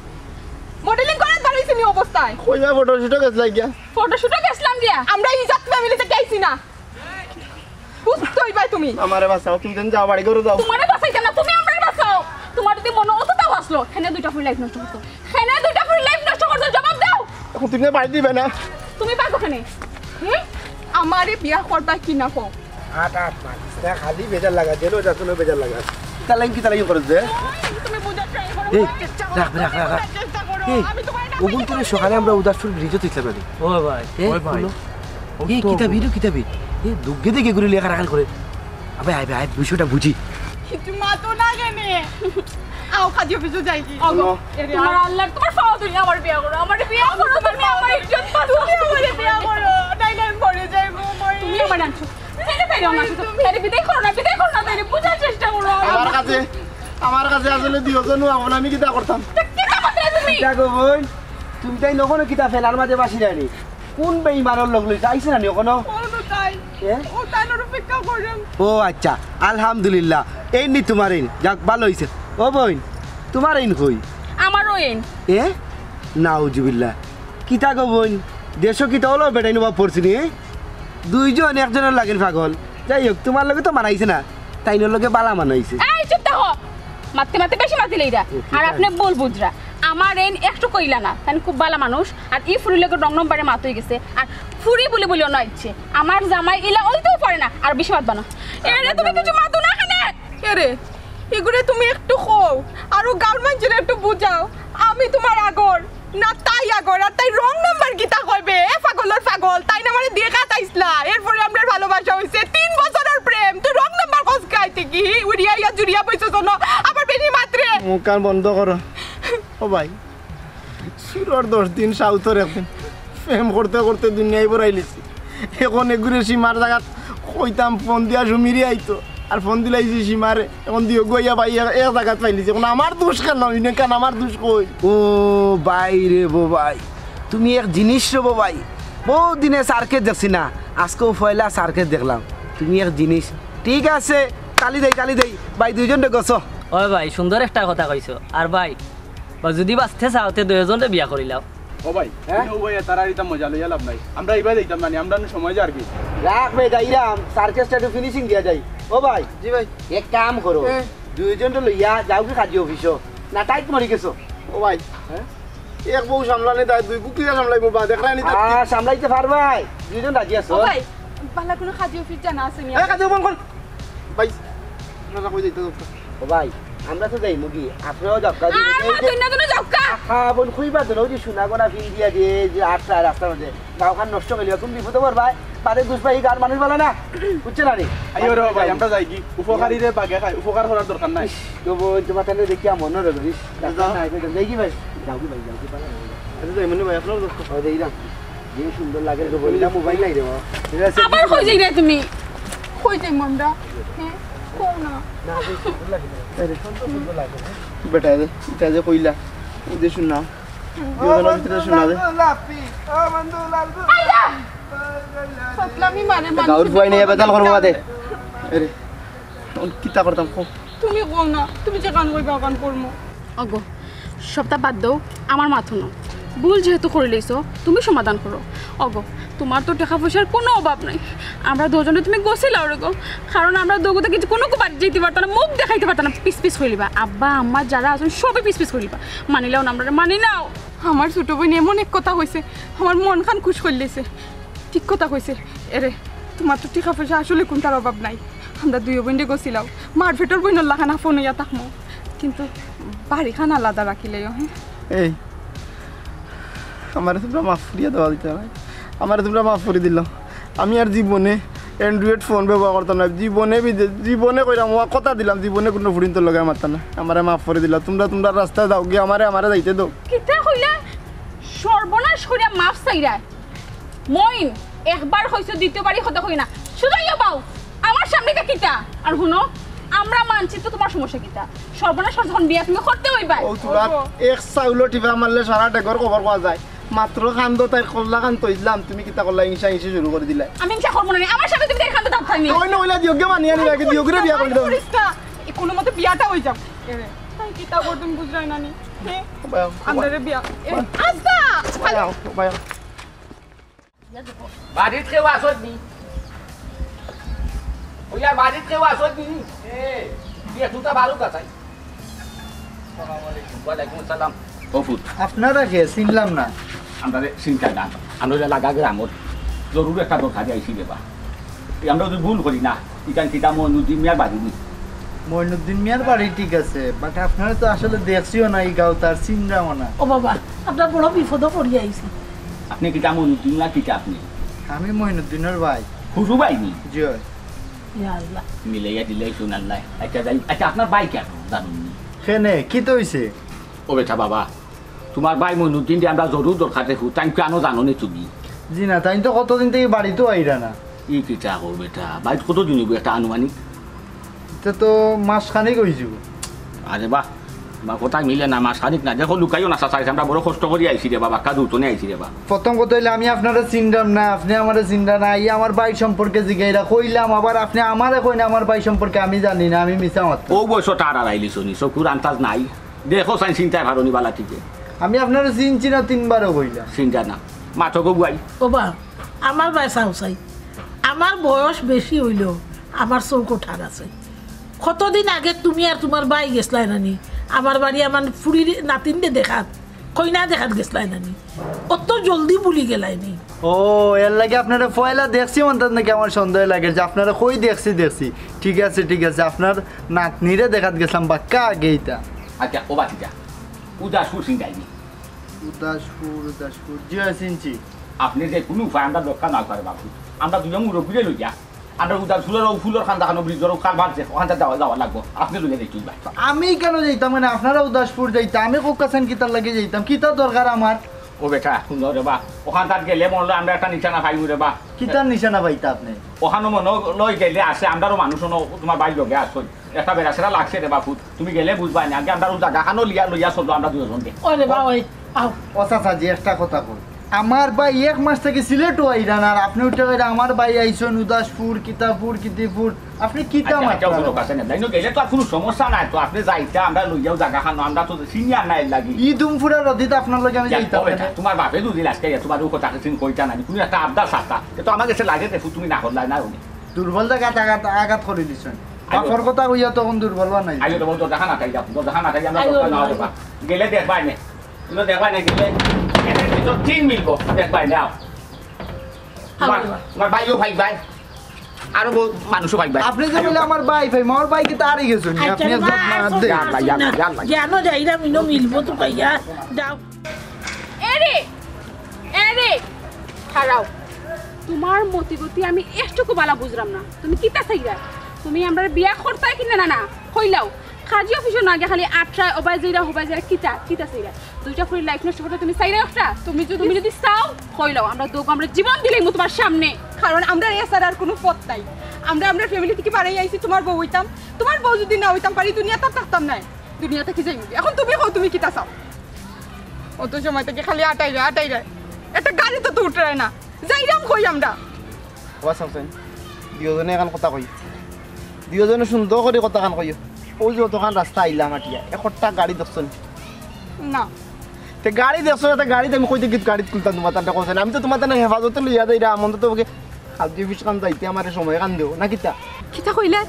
মডেলিং করাত বারইছি নি অবস্থায়। কইবা ফটোশুটও গেছলায় গিয়া? ফটোশুটও গেছলাম গিয়া। আমরা ইজাত ফ্যামিলি থাকি আইছি না। বুঝতে অইবায় তুমি। আমারে বাঁচাও, তুমি যেন যাও, বাড়ি ঘরো যাও। তোমারে বাঁচাইতাম না, তুমি আমরারে বাঁচাও। তোমার যদি মনো অততাও আসলো, হেনে দুইটা ফুরি লাইফ নষ্ট করতো। হেনে দুইটা ফুরি লাইফ নষ্ট করতো, জবাব দাও। এখন তুমি না বাড়ি দিবে না। তুমি পারবো কেনে? হুম? আমারে বিয়া করবা কি না কও? আট, আট মাস। না, খালি বেজার লাগা, জেলও যাচ্ছ না, বেজার লাগা। কিতা লাইন, কিতা লাইন করছ যে? তুমি বুঝার ট্রাই করো, এই, বুঝার চেষ্টা করো, রাখ, রাখ, রাখ, রাখ। বুঝার চেষ্টা করো। এই, আমি তোমার এটা ওগুন করে সকালে আমরা উদাসপুর ব্রিজে তুলছিলাম না রে? ও ভাই, এ, ওই ভাই। বলো। ও এই, তো কিতা বিরু, কিতা বি? এ, দুগ্গে দিকে ঘুরে লেখা রাখাল করে। আবে, আয়, আয়, বিষয়টা বুঝি। কিছু মাতো না কেনে? আও, কাজী অফিসে যাই কি? ওগো, এরে, তোমার আও। আল্লাহর, তোমার পাও ধরি, আমার বিয়া করো, আমার বিয়া করো, তুমি আমার ইজ্জত বাঁচাও। তুমি আমারে বিয়া করো, নাইলে আমি মরে যাইবো, মরে। তুমি আমার আনছো। তুমি এটা পাইরো না, তুমি তারে বিদায় করো না, বিদায় করো না, তারে বুঝার চেষ্টা করো। আমার কাছে, আমার কাছে আসলে দিও জানো, এখন আমি কিতা করতাম? তা কিতা করতে তুমি? দেখো বোন, তুমি তাই নখনো কিতা ফেলার মাঝে বাসি রানি? কোন বেঈমানর লগ লইছে? আইছে না নি অখনো? অনো তাই। এ? ও তাইনর অপেক্ষা করেন। ও আচ্ছা, আলহামদুলিল্লাহ। এই নি তোমার এইন। যাক, ভালো অইছে। ও বইন, তোমার এইন কই? আমারও এইন। এ? নাউজুবিল্লাহ। কিতা গো বইন? দেশো কিতা অলো বেটাইন অভাব পড়ছে নি, এ? দুইজন একজনর লাগেন পাগল। যাই হোক, তোমার লগে তো মানাইছে না। তাইনর লগে বালা মানাইছে। এই চুপ থাকো। মাততে মাততে বেশি মাতিলে এরা। ও, ঠিক আর আছে। আপনি ভুল বুঝরা। আমার এইন একটু কইলা না, তাইন খুব বালা মানুষ। আর ই ফুরির লগে রং নম্বরে মাত অই গেছে। আর ফুরি বুলি বুলি অনো আইছে। আমার জামাই ইলা অইতেও পারে না। আর বেশি মাতবা না। এরে তুমি কিছু মাতো না কেনে? এরে, ইগুরে তুমি একটু কও। আর ও গাউর মানষরে একটু বুঝাও। আমি তোমার আগর। না, তাই আগর, আর তাই রং নাম্বার কিতা কইবে? এ পাগলর পাগল, তাইন আমারে দেখা তাইছলা। এরপরে আমরার ভালোবাসা অইছে, তিন বছরর প্রেম। তুই রং নাম্বার কস খাইতে কি? উড়িয়া ইয়া জুড়িয়া বইছস অনো, আবার বেশি মাতরে। মুখ কান বন্ধ করো। ও ভাই, সুরর দশ দিন, সাউথর একদিন। প্রেম করতে করতে দুনিয়াই বড়াইলিছি। এখন এগুরে সীমার জাগাত কইতাম, ফোন দিয়া সুমিরে আইতো। আর ফোন দিলাইছি সীমারে। এখন দিও গো ইয়া ভাই, এক, এক জাগাত পাইলিছি। এখন আমার দোষ কেন? ইনে কেন আমার দোষ কই? ও ভাই রে বো ভাই, তুমি এক জিনিস রে বো ভাই, বহুত দিনে সার্কেস দেখছি না, আজকেও পয়লা সার্কেস দেখলাম। তুমি এক জিনিস, ঠিক আছে, তালি দেই, তালি দেই। ভাই, দুইজন রে গছো। ওই ভাই, সুন্দর একটা কথা কইছো। আর ভাই, বা যদি বাঁচতে চাও, তে দুইজনরে বিয়া করিলাও। ও ভাই, হ্যাঁ? ও ভাই, তারা এটা মজা লইয়া লাভ নাই। আমরা এবার যাইতাম না নি, আমরা অন্য সময় যার কি। রাখ বে, যাইরাম, সার্কেসটা একটু ফিনিশিং দিয়া যাই। ও ভাই, জি ভাই। এক কাম করো, হ্যাঁ। দুইজনরে লইয়া যাও কি কাজী অফিসো? না, টাইট মরি গেছো? ও ভাই, হ্যাঁ? এক বউ সামলানি তাই দুই কুকিরা সামলাইবো বা দেখরানি তাই। আ, সামলাইতে পারবাই, দুইজন রাজি আছো? ও ভাই, বালা কোনো কাজী অফিস জানা আছে নি? এ, কাজী অফিস কোন? ভাই, আপনারা কই যাইতে যাচ্ছেন? ও ভাই, আমরা তো যাইমু গি, আপনারাও যাওকা, আর এই যে মা, তুই না, তুই না যাওকা। আহা, বোন, খুইবা তো, ওই যে সোনা গোনা ফিল দিয়া দিয়ে, যে আটটা রাস্তার মধ্যে, গাঁওখান নষ্ট করিলিবা, কোন বিপদে পড়বায়? বাদে দুষ পাই, গাঁওর মানুষ বালা না, বুঝছো না রে? আইও রে ভাই, আমরা যাই গি, উপকারীরে বাগে খাই, উপকার করার দরকার নাই। ইস, তো বোন, তোমার তাহলে দেখি আমার মনে রে, ইস, যাও। নাই, যাই কি ভাই? যাও কি ভাই, যাও কি ভাই? আচ্ছা, যাই মনে ভাই, আপনারাও যাও। ও, যাই না। যে সুন্দর লাগে তো বলি না, মোবাইল নাই রে বাবা। ঠিক আছে, আবার কই যাই রে তুমি? কই যাই মন্দা? হ্যাঁ, কও না। না, যে সুন্দর লাগে না। এই রে, সুন্দর, সুন্দর লাগে না। বেটা, এই যে, এটা যে কইলা, এই যে শুন না। ও দুজনের ভিতরে বন্ধু, শুন না রে। লালু লাপি, ও বন্ধু, লালু। আইয়া! ফাতলামি মানে এটা গাউর মানুষ বুয়াই নিয়ে বেতাল করবো বাদে। আরে, এখন কিতা করতাম, কও। তুমি কও না, তুমি যেখান কইবা, ওখান করমু। ওগো, সবটা বাদ দেও, আমার মাত হুনো। ভুল যেহেতু করিলাইছো, তুমি সমাধান করো। ওগো, তোমার তো টেকা পয়সার কোনো অভাব নাই। আমরা দুজনে তুমি গছিলাও রে গো, কারণ আমরা দুগোতে কিছু কোনো বাড়ি যাইতে পারতাম না, মুখ দেখাইতে পারতাম না, পিস পিস করিলিবা। আব্বা, আম্মা যারা আছইন সবে পিস পিস করিলিবা। মানিলাও না আমরা, মানি নাও। আমার ছোট বইন এমন এক কথা কইছে, আমার মন খান খুশ করিলিছে। ঠিক কথা কইছে। এরে, তোমার তো টেকা পয়সা আসলে কোনটার অভাব নাই। আমরা দুইও বইনে গেছিলাম, মারপেটর বইনর লাখান আপন অইয়া থাকমু, কিন্তু বাড়িখান আলাদা রাখিলাইও, হ্যাঁ? এই, আমারে তুমরা মাফ করিয়া দেওয়া দিতা নায়, আমারে তুমরা মাফ করি দিলাও। আমি আর জীবনে Android ফোন ব্যবহার করতাম না, জীবনে বিদে-, জীবনে কইরাম, ওয়া কথা দিলাম, জীবনে কুনু ফুরিন্তর লগে মাততাম না। আমারে মাফ করি দিলাও, তুমরা তুমরার রাস্তায় যাও গিয়া, আমারে, আমারে যাইতে দেও। কিতা কইলা? সর্বনাশ করিয়া মাফ চাইরায়? মইন, একবার কইছো, দ্বিতীয়বারই কথা কই না। সুজাইয়া বাও, আমার সামনে ইটা কিতা? আর হুনো, আমরা মানছি তো, তুমার সমস্যা কিতা? সর্বনাশ যখন বিয়া তুমি করতে অইবায়। ও তুমরা এক চাউলো টিপা মারলে সারা ডেগর খবর পাওয়া যায়। মাত্র কান্দো তাইর কল্লা কান তইলাম, তুমি কিতা করলা, হিংসা হিংসি শুরু করি দিলায়। আমি হিংসা করমু না নি, আমার সামনে তুমি তাইর কান্দো তাপ থাইনি। ওই না, ওইলা দিও গে মানিয়া নিবা, আগে দিও গে বিয়া করি দাও। করিস না। ই কুনু মতে বিয়াটা অই যাক। এরে, তাই কিতা করতাম বুঝরায় না নি। হ্যাঁ? বাবা, আমরারে বিয়া, এ, বাবা। আস্তা! বাবা, বাবা। বাড়িত কেউ আছইন নি? ওই আর বাড়িত কেউ আছইন নি? এ, বিয়া তুতা বারো কাছাই। ওয়ালাইকুম আসসালাম। ও ফুত। আপনারা কে? চিনলাম না। আমরারে চিনতা না। আমরা অইলা লাগা গ্রামর। জরুর একটা দরকারে আইছি রে বা। এই আমরা যদি ভুল করি না, ইখান কিতা মইনুদ্দিন মিয়ার বাড়ি নি? মইনুদ্দিন মিয়ার বাড়ি ঠিক আছে, but আপনারে তো আসলে দেখছিও না ই গাঁওত, আর চিনরামও না। ও বাবা, আমরা বড় বিপদো পড়িয়া আইছি। আপনে কিতা মইনুদ্দিন না কিতা আপনে? আমি মইনুদ্দিনর ভাই। হুরু ভাই নি? জি অয়। ইয়া আল্লাহ। মিলাইয়া দিলাইছইন আল্লায়। আচ্ছা, যাই, আচ্ছা, আপনার ভাই কেন জানইন নি? কেনে? কিতা অইছে? ও বেটা বাবা, তুমার ভাই মইনুদ্দিনরে আমরা জরুর দরকারে হুতাইন, কেন জানো নি তুমি? জি না, তাইন তো কতদিন থাকি বাড়িত আইরা না। ই কিতা কও বেটা, বাড়িত কতদিন অইবো একটা আনুমানিক? ইটা তো মাস খানিক অইযিবো। আরে বাহ, বা কথা মিলে না, মাস খানিক না, দেখো লুকাইও না চাচা, আমরা বড় কষ্ট করি আইছি রে বাবা, কাজ উঠোনে আইছি রে বাবা। প্রথম কথা অইলে আমি আপনারে চিনরাম না, আপনে আমারে চিনরা না, ই আমার ভাই সম্পর্কে জিগাইরা কইলাম, আবার আপনে আমারে কইন আমার ভাই সম্পর্কে আমি জানি না, আমি মিছা মাততাম। ও বয়স তার আর আইলিছো নি, চকুর আন্তাজ নাই। দেখো চাইন চিনতায় পারো নি বালা ঠিকে। আমি আপনারে চিনছি না, তিনবারও কইলাম। চিনতা না। মাতো গো বুয়াই। ও বা, আমার ভাই চাও চাই। আমার বয়স বেশি অইলেও আমার চউখো ঠার আছে। কতদিন আগে তুমি আর তুমার ভাই গেছলায় না নি? আমার বাড়ি আমার ফুড়ির নাতিনরে দেখাত, কইনা দেখাত গেছলায় না নি? অত জলদি ভুলি গেলায় নি? ও, এরলাগি আপনারে পয়লা দেখছি মনটাত নাকি আমার সন্দেহ লাগে যে আপনারে কই দেখছি দেখছি। ঠিক আছে, ঠিক আছে, আপনার নাতনিরে দেখাত গেছলাম বাক্কা আগে ইটা। আচ্ছা, ও বাতিজা, উদাসপুর চিনরায় নি? উদাসপুর, উদাসপুর, জি অয় চিনছি। আপনে যে কুনু উপায় আমরা রক্ষা না করে বাবু, আমরা দুইজন মুরব্বিরে লইয়া, আমরা উদাসপুরর ও ফুলর কান্দাখানো ব্রিজর ও কালভার্ট যে, ওখানটা যাওয়া, যাওয়া লাগবো। আপনে লইয়া যাইতে অইবো। আমি কেন যাইতাম? মানে আপনারা উদাসপুর যাইতা, আমি কোক্কাছেন কিতার লাগি যাইতাম? কিতা দরকার আমার? ও বেটা, হুনো রে বা, ওখানটাত গেলে মনে অয় আমরা একটা নিশানা পাইমু রে বা। কিতার নিশানা পাইতা আপনে? ওখানো মনো লয় গেলে আছে, আমরারও মানুষ অনো, তুমার ভাইর লগে আছইন। একটা বেড়া সেরা লাগছে রে বাপু, তুমি গেলে বুঝবায় না। আগে আমরার ও জাগাখানো লিয়া লইয়া চলো আমরা দুইজন দে। ওরে বা, ওই, আও। ও চাচাজি, একটা কথা কই। আমার ভাই এক মাস থাকি সিলেটও আইরা না, আর আপনে উঠে কইরা আমার ভাই আইছইন উদাসপুর, কিতাপুর, কিতিপুর। আপনে কিতা আচ্ছা, আচ্ছা, মাতরা? ওগুলো কাছে নেন। তাই না, গেলে তো আর কুনু সমস্যা নাই তো, আপনে যাইতা, আমরা লইয়াও জাগাখানো, আমরা তো সিনিয়র না এরলাগি। ই দুমফুরা রদিত আপনার লগে আমি যাই, যাইতাম ওই না। তুমার বাপে দুদিন আজকে ইয়া, তুমার ও কথা কিছু কইতা না, কুনু একটা আবদার সাতা, এ তো আমার গেছে লাগে দেখো, তুমি না করলায় না উনি। দুর্বল জাগাত আঘাত, আঘাত করি দিছইন। আইও। বাপর কথা কইয়া তখন দুর্বল বানাই। আইও তো, দরজাখান আটাই যাও, দরজাখান আটাই আমরা আইও, দরকার না আইও। হবে বা। গেলে দেখবায় নে, তুমি দেখবায় নে, গেলে এটার ভিতর তিন মিলবো, দেখবায় নে, আও। তুমার, আইও। তুমার ভাইও ভাই ভাই, আরো বহুত মানুষও ভাই ভাই। আপনে যে বলে আমার ভাই ভাই, আমার ভাই কিতা হারি গেছইন? আচ্ছা, আপনে রে একজন বা, না আসো দে। না, আসো না। ইয়াল্লা, ইয়াল্লা। জানো যাইরাম, ইনো মিলবো তো কইয়া, যাও। এরে, এরে, খাড়াও। তুমার মতিগতি আমি একটুকু বালা বুঝরাম না। তুমি কিতা চাইরায়? তুমি আমরারে বিয়া করতায় কিনা না, না? কইলাও। কাজী অফিসো না গিয়া খালি আটরায়, ওবায় যাইরা, হবায় যাইরা, কিতা, কিতা চাইরায়? দুইটা ফুরির life নষ্ট করতায় তুমি চাইরায় একটা? তুমি যদি, তুমি যদি চাও, কইলাও, আমরা দুগু আমরা জীবন দিলাইমু তুমার সামনে। কারণ আমরার এছাড়া আর কুনু পথ নাই। আমরা আমরার family থাকি বারইয়া আইছি তুমার বউ অইতাম। তুমার বউ যদি না অইতাম পারি, দুনিয়াত আর থাকতাম নায়। দুনিয়া থাকি যাইমু। এখন তুমি কও, তুমি কিতা চাও? অত সময় থাকি খালি আটাইরায়, আটাইরায়। একটা গাড়িত তো উঠরায় না। যাইরাম কই আমরা? ও চাচা, দুইওজনে এখান কথা কই। দুইওজনে সুন্দর করি কথাখান কইও। অউ যে অতখান রাস্তা আইলাম আটিয়া, একটা গাড়ি দেখছো নি? না। তে গাড়ি দেখছো না, তে গাড়িত আমি কইতে গিত গাড়িত তুলতাম তুমার তানরে কইছে না। আমি তো তুমার তানরে হেফাজতে লইয়া যাইরাম, অন্তত ওকে কাজী অফিস খান যাইতে আমারে সময় খান দেও, না কিতা? কিতা কইলা?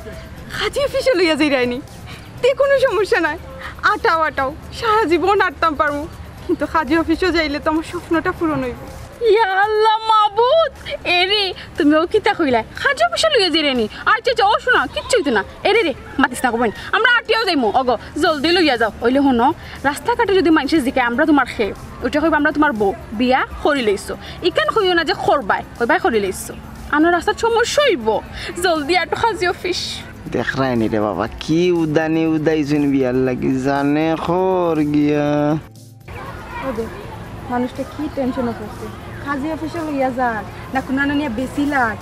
কাজী অফিসো লইয়া যাইরায় নি? তে কুনু সমস্যা নাই, আটাও আটাও, সারা জীবন আটতাম পারমু, কিন্তু কাজী অফিসো যাইলে তো আমার স্বপ্নটা পূরণ অইবো। ইয়া আল্লাহ, মাফ পুত, এরে, তুমি অউ কিতা কইলায়? কাজী অফিসো লইয়া যাইরায়নি? আচ্ছা, আচ্ছা, ও শুনা, কিচ্ছু অইতো না। এরে রে, মাতিস না গো বইন, আমরা আটিয়াউ যাইমু। ওগো, জলদি লইয়া যাও। অইলে হুনো, রাস্তাঘাটো যুদি মাইনষে জিকায়, আমরা তুমার কে, অইটা কইবা আমরা তুমার বউ, বিয়া করিলাইছো। ইখান কইও না যে করবায়, কইবায় করিলাইছো। আনো রাস্তাত সমস্যা অইবো। জলদি আটো কাজী অফিস। দেখরায়নি রে বাবা, কি উদানি উদাইছইন বিয়ার লাগি, জানে কর গিয়া। ওগো, মানুষটা কি টেনশনো পড়ছে। কাজী অফিসো লইয়া যার, না কুনানো নিয়া বেচিলার।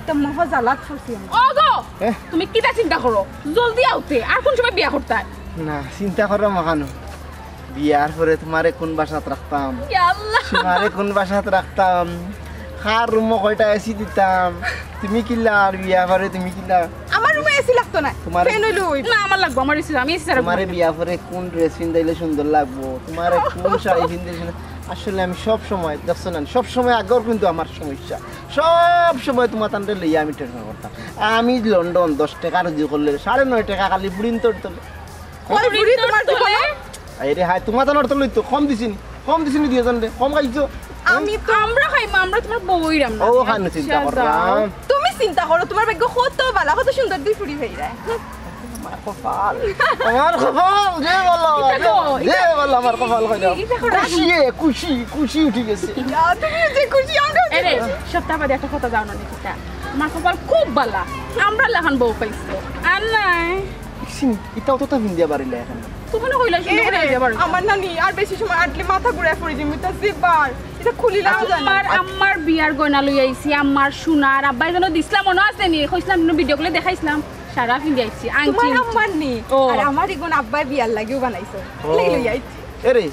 তো মহা জ্বালাত পড়ছি আমি। ওগো, এ? তুমি কিতা চিন্তা করো? জলদি আওতে, আর কুন সময় বিয়া করতায়? না, চিন্তা কররাম অখানো। বিয়ার পরে তুমারে কুন বাসাত রাখতাম? ইয়া আল্লাহ। তুমারে কুন বাসাত রাখতাম? কার রুমো কয়টা এসি দিতাম? তুমি কিলা আর বিয়ার পরে তুমি কিলা? আমার রুমো এসি লাগতো না। তুমারে ফ্যান অইলে অইবো। না, আমার লাগবো, আমার এসি, আমি এসি ছাড়া তুমারে ঘুমাই না। বিয়ার পরে কুন ড্রেস পিন্দাইলে সুন্দর লাগবো? তুমারে কুন শাড়ি পিন্দাইলে সুন্দর? আসলে আমি সব সময়, দেখছো না, সব সময় আগর কিন্তু আমার সমস্যা। সব সময় তুমার তানরে লইয়া আমি টেনশন করতাম। আমি লন্ডন দশ টেকা রুজি করলে সাড়ে নয় টেকা খালি বুড়িন্তর তলে। ওই বুড়ি তোমার কি বলে? আরে হায়, তুমার তানর তলে তো কম দিছিনি, কম দিছিনি দুইজনরে, কম খাইছো। আমি তো আমরা খাইমু, আমরা তুমার বউ অইরাম না। ও, খানো চিন্তা আচ্ছা, করলাম। যাও। তুমি চিন্তা করো, তুমার ভাগ্য কত বালা, কত সুন্দর দুই ফুড়ি ভাইরা। আমার কপাল, আমার কপাল, যে বলো, কিতা গো? যে বলো, আমার কপাল কইলাম। কিতা করো? খুশি, খুশি, খুশি উঠি গেছে। ইয়া, তুমি যে খুশি, আমরা যে এরে, খুশি। সপ্তাহ বাদে একটা কথা যাও না নি কিতা? তুমার কপাল খুব বালা, আমরার লাখান বউ পাইছো। আর নাই। ইসিন, ইতা অতটা ফিন্দিয়া বাড়িলে এখন। তুমি না কইলা সুন্দর এ করে রে, আইয়া বাড়ি। আমার নানি, আর বেশি সময় আটলে মাথা ঘুরায় পড়ি যাইমু, ইতা জিব্বার, ইতা খুলিলাম জানি। আম্মার, আম্মার বিয়ার গয়না লইয়া আইছি, আম্মার সোনার, আব্বায় যেন দিছলা মনো আছে নি? কইছলাম, ভিডিও কলে দেখাইছলাম, সারা ফিন্দি আইছি, আংটি তুমার উংটি। আম্মার নি? ও। আর আমার ইগুন আব্বায় বিয়ার লাগিও বানাইছে, ও। লাগি লইয়া আইছি। এরে,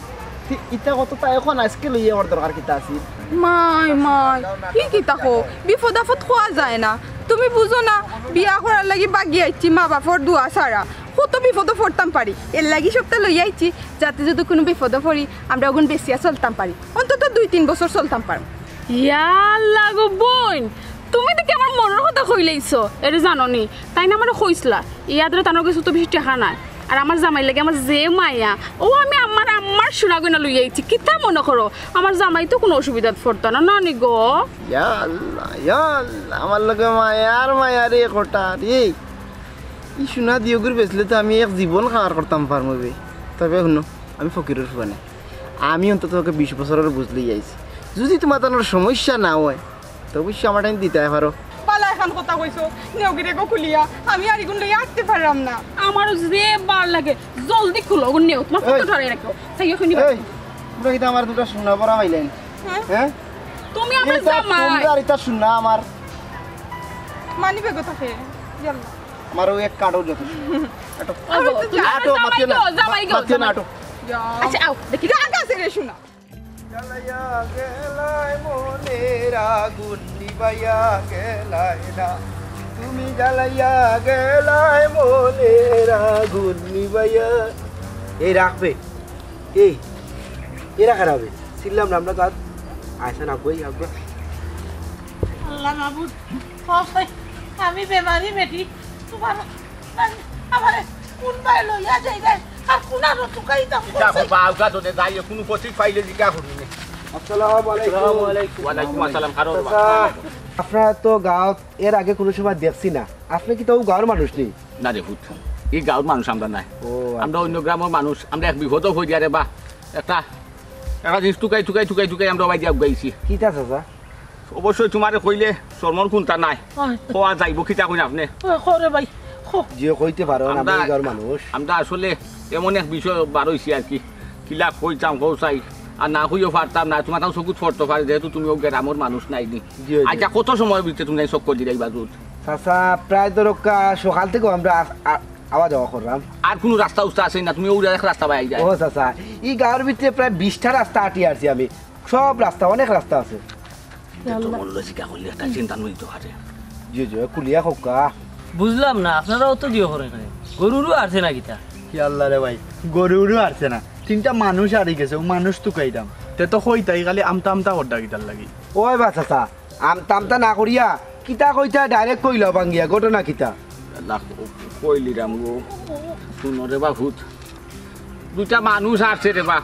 তি-, ইতা কতটা এখন আইজকে লইয়া আমার দরকার কিতা আছিল? মাই, মাই, ই কিতা কও? বিপদ আপদ কওয়া যায় না। তুমি বুঝো না, বিয়া করার লাগি বাগি আইছি মা বাপর দোয়া ছাড়া। কত বিপদো পড়তাম পারি। এর লাগি সবটা লইয়া আইছি, যাতে যদি কুনু বিপদো পড়ি, আমরা অগুন বেচিয়া চলতাম পারি। অন্তত দুই তিন বছর চলতাম পারমু। ইয়া আল্লাহ গো বইন, তুমি দেখি আমার মনর কথা কইলাইছো। এরে জানো নি, তাইন আমারে কইছলা, ই আদরে তানর গেছে তো বেশি টেকা নাই। আর আমার জামাইর লাগি আমার যে মায়া, অউ আমি আমার আম্মার সোনা গয়না লইয়া আইছি। কিতা মনো করো, আমার জামাই তো কুনু অসুবিধাত পড়তা না, না নি গো? ইয়া আল্লাহ, ইয়া আল্লাহ, আমার লগে মায়ার মায়া রে কটার। এই, ই সোনা দিওগুর বেচলে তো আমি এক জীবন খাওয়ার করতাম পারমু বে। তবে হুনো, আমি ফকিরর ফুয়া নায়। আমি অন্তত ওকে বিশ বছরর বুঝ লইয়া আইছি। যদি তুমার তানর সমস্যা না অয়, তো অবশ্যই আমার টাইম দিতায় পারো। বালা এখান কথা কইছো, নেওগিরে গো খুলিয়া, আমি আর ইগুন লইয়া আটতে পাররাম না। আমারও যে বার লাগে, জলদি খুলো, অগুন নেও, তুমার কত এই। ধরে রাখো। চাইও শুনি এই, তোমরা কিতা আমার দুটা সোনা ভরা পাইলেন? হ্যাঁ? হ্যাঁ? তুমি আমার এই তো জামাই। তোমরা আর ইতা সোনা আমার। মানি ব্যাগও থাকে, ইয়াল্লা। আমার ওই এক কার্ডও যথেষ্ট। আটো। ওগো, তুমি আমার আটো, জামাই মাতিও না। তো, জামাই গো, মাতিও না, জামাই। আটো। আচ্ছা, আও, দেখি। রাগ আছে রে সোনা। জ্বালাইয়া গেলায় মনের আগুন নিবাইয়া গেলায় না। তুমি জ্বালাইয়া গেলায় মনের আগুন নিবাইয়া। এই রাখবে। এই, এরা খারাপ। চিনলাম না আমরা তো আর। আইসা না বই, আগুয়া। আল্লাহ মাবুদ, আমি বেমারি বেটি, তুমার আমারে কুনবায় লইয়া যাইরায়, আর কুনানো তুকাইতাম ইটা করছে। বাবা, আউকা তো দে, যাই, কুনু পথিক পাইলে জিকা করবি নে। আসসালামু আলাইকুম। আসসালামু আলাইকুম। ওয়ালাইকুম আসসালাম, খারো বাবা। চাচা, আপনারা তো গাঁও এর আগে কুনু সময় দেখছি না, আপনে কিতা অউ গাঁওর মানুষ নি? না রে পুত, ই গাঁওর মানুষ আমরা নায়। ও, আমরা আচ্ছা। অইন্য গ্রামর মানুষ, আমরা এক বিপদো পড়িয়া রে বা, একটা, একটা জিনিস তুকাই, তুকাই, তুকাই, তুকাই আমরা বাইদি আগুয়াইছি। কিতা চাচা? অবশ্যই তুমারে কইলে শরমর কুনতা নাই। আচ্ছা। কওয়া যাইবো, কিতা কইন আপনে? ও, কও রে ভাই, কও। যে কইতে পারো না, আমরা, আমরা এই গাঁওর মানুষ। আমরা আসলে এমন এক বিষয় বার অইছি আর কি। কিলা কইতাম, কও চাই। আর না কইও পারতাম না, তুমার তাও চকুত পড়তো পারে, যেহেতু তুমি অউ গ্রামর মানুষ নায় নি। জি, জি। আচ্ছা, কত সময় ভিতরে তুমি চক্কর দিলাইবা দুধ? চাচা, প্রায় ধরো কা-, সকাল থাকি আমরা আ-, আ-, আওয়া যাওয়া কররাম। আর কুনু রাস্তা উস্তা আছে না? তুমি অউ এক রাস্তা বাইয়া যাও। ও চাচা, ই গাঁওর ভিতরে প্রায় বিশটা রাস্তা আটি আরছি আমি। সব রাস্তা, অনেক রাস্তা আছে। ইটা তো মূল্য জিকা করলে একটা চিন্তা নইতো পারে। জি, জি, খুলিয়া কউক্কা। বুঝলাম না, আপনারা অত দিও করেন কেনে? গরুরও আরছে না কিতা? কি আল্লাহ রে ভাই, গরুরও আরছে না। তিনটা মানুষ আরি গেছে, অউ মানুষ তুকাইরাম। তে তো কইতায়, খালি আমতা আমতা কররা কিতার লাগি? ওই বা চাচা, আমতা আমতা না করিয়া কিতা কইতায় direct কইলাও ভাঙ্গিয়া, ঘটনা কিতা? আল্লাহ, কইলিরাম গো। হুনো রে বা পুত, দুইটা মানুষ আরছে রে বা,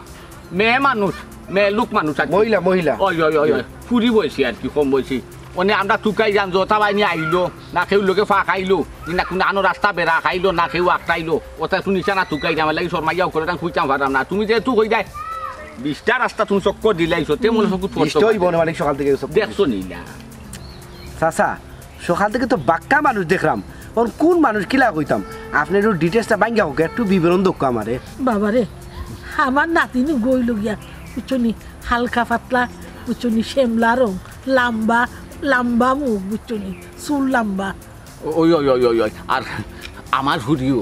মেয়ে মানুষ, মেয়ে লুক মানুষ আর কি। মহিলা, মহিলা। ওই, ওই, ওই, ওই। কুড়ি বয়সী আর কি, কম বয়সী। অনে আমরা তুকাইরাম যে অতা বাইনি আইলো, না কেউর লগে ফাঁক আইলো, না কুনু আনো রাস্তা বেড়া খাইলো, না কেউ আটকাইলো, অতা একটু নিশানা তুকাইরাম, আমার লাগি শরমাইয়াও করে, তান কইতাম পাররাম না। তুমি যেহেতু কইরায়, বিশটা রাস্তা তুমি চক্কর দিলাইছো, তে মনে চকুত পড়তো বিশটা অইবো না। না, মানে সকাল থাকি চক্কর দেখছো নি না? চাচা, সকাল থাকি তো বাক্কা মানুষ দেখরাম, অখন কুন মানুষ কিলা কইতাম? আপনে একটু details টা ভাঙ্গিয়া কউক্কা, একটু বিবরণ দেউক্কা আমারে। বাবারে, আমার নাতিনু গই লগিয়া, বুঝছো নি, হালকা পাতলা, বুঝছো নি, শ্যামলা রং, লাম্বা, লাম্বা মুখ, বুঝছো নি, চুল লাম্বা। ওই, ওই, ওই, ওই, ওই। আর আমার ফুড়িও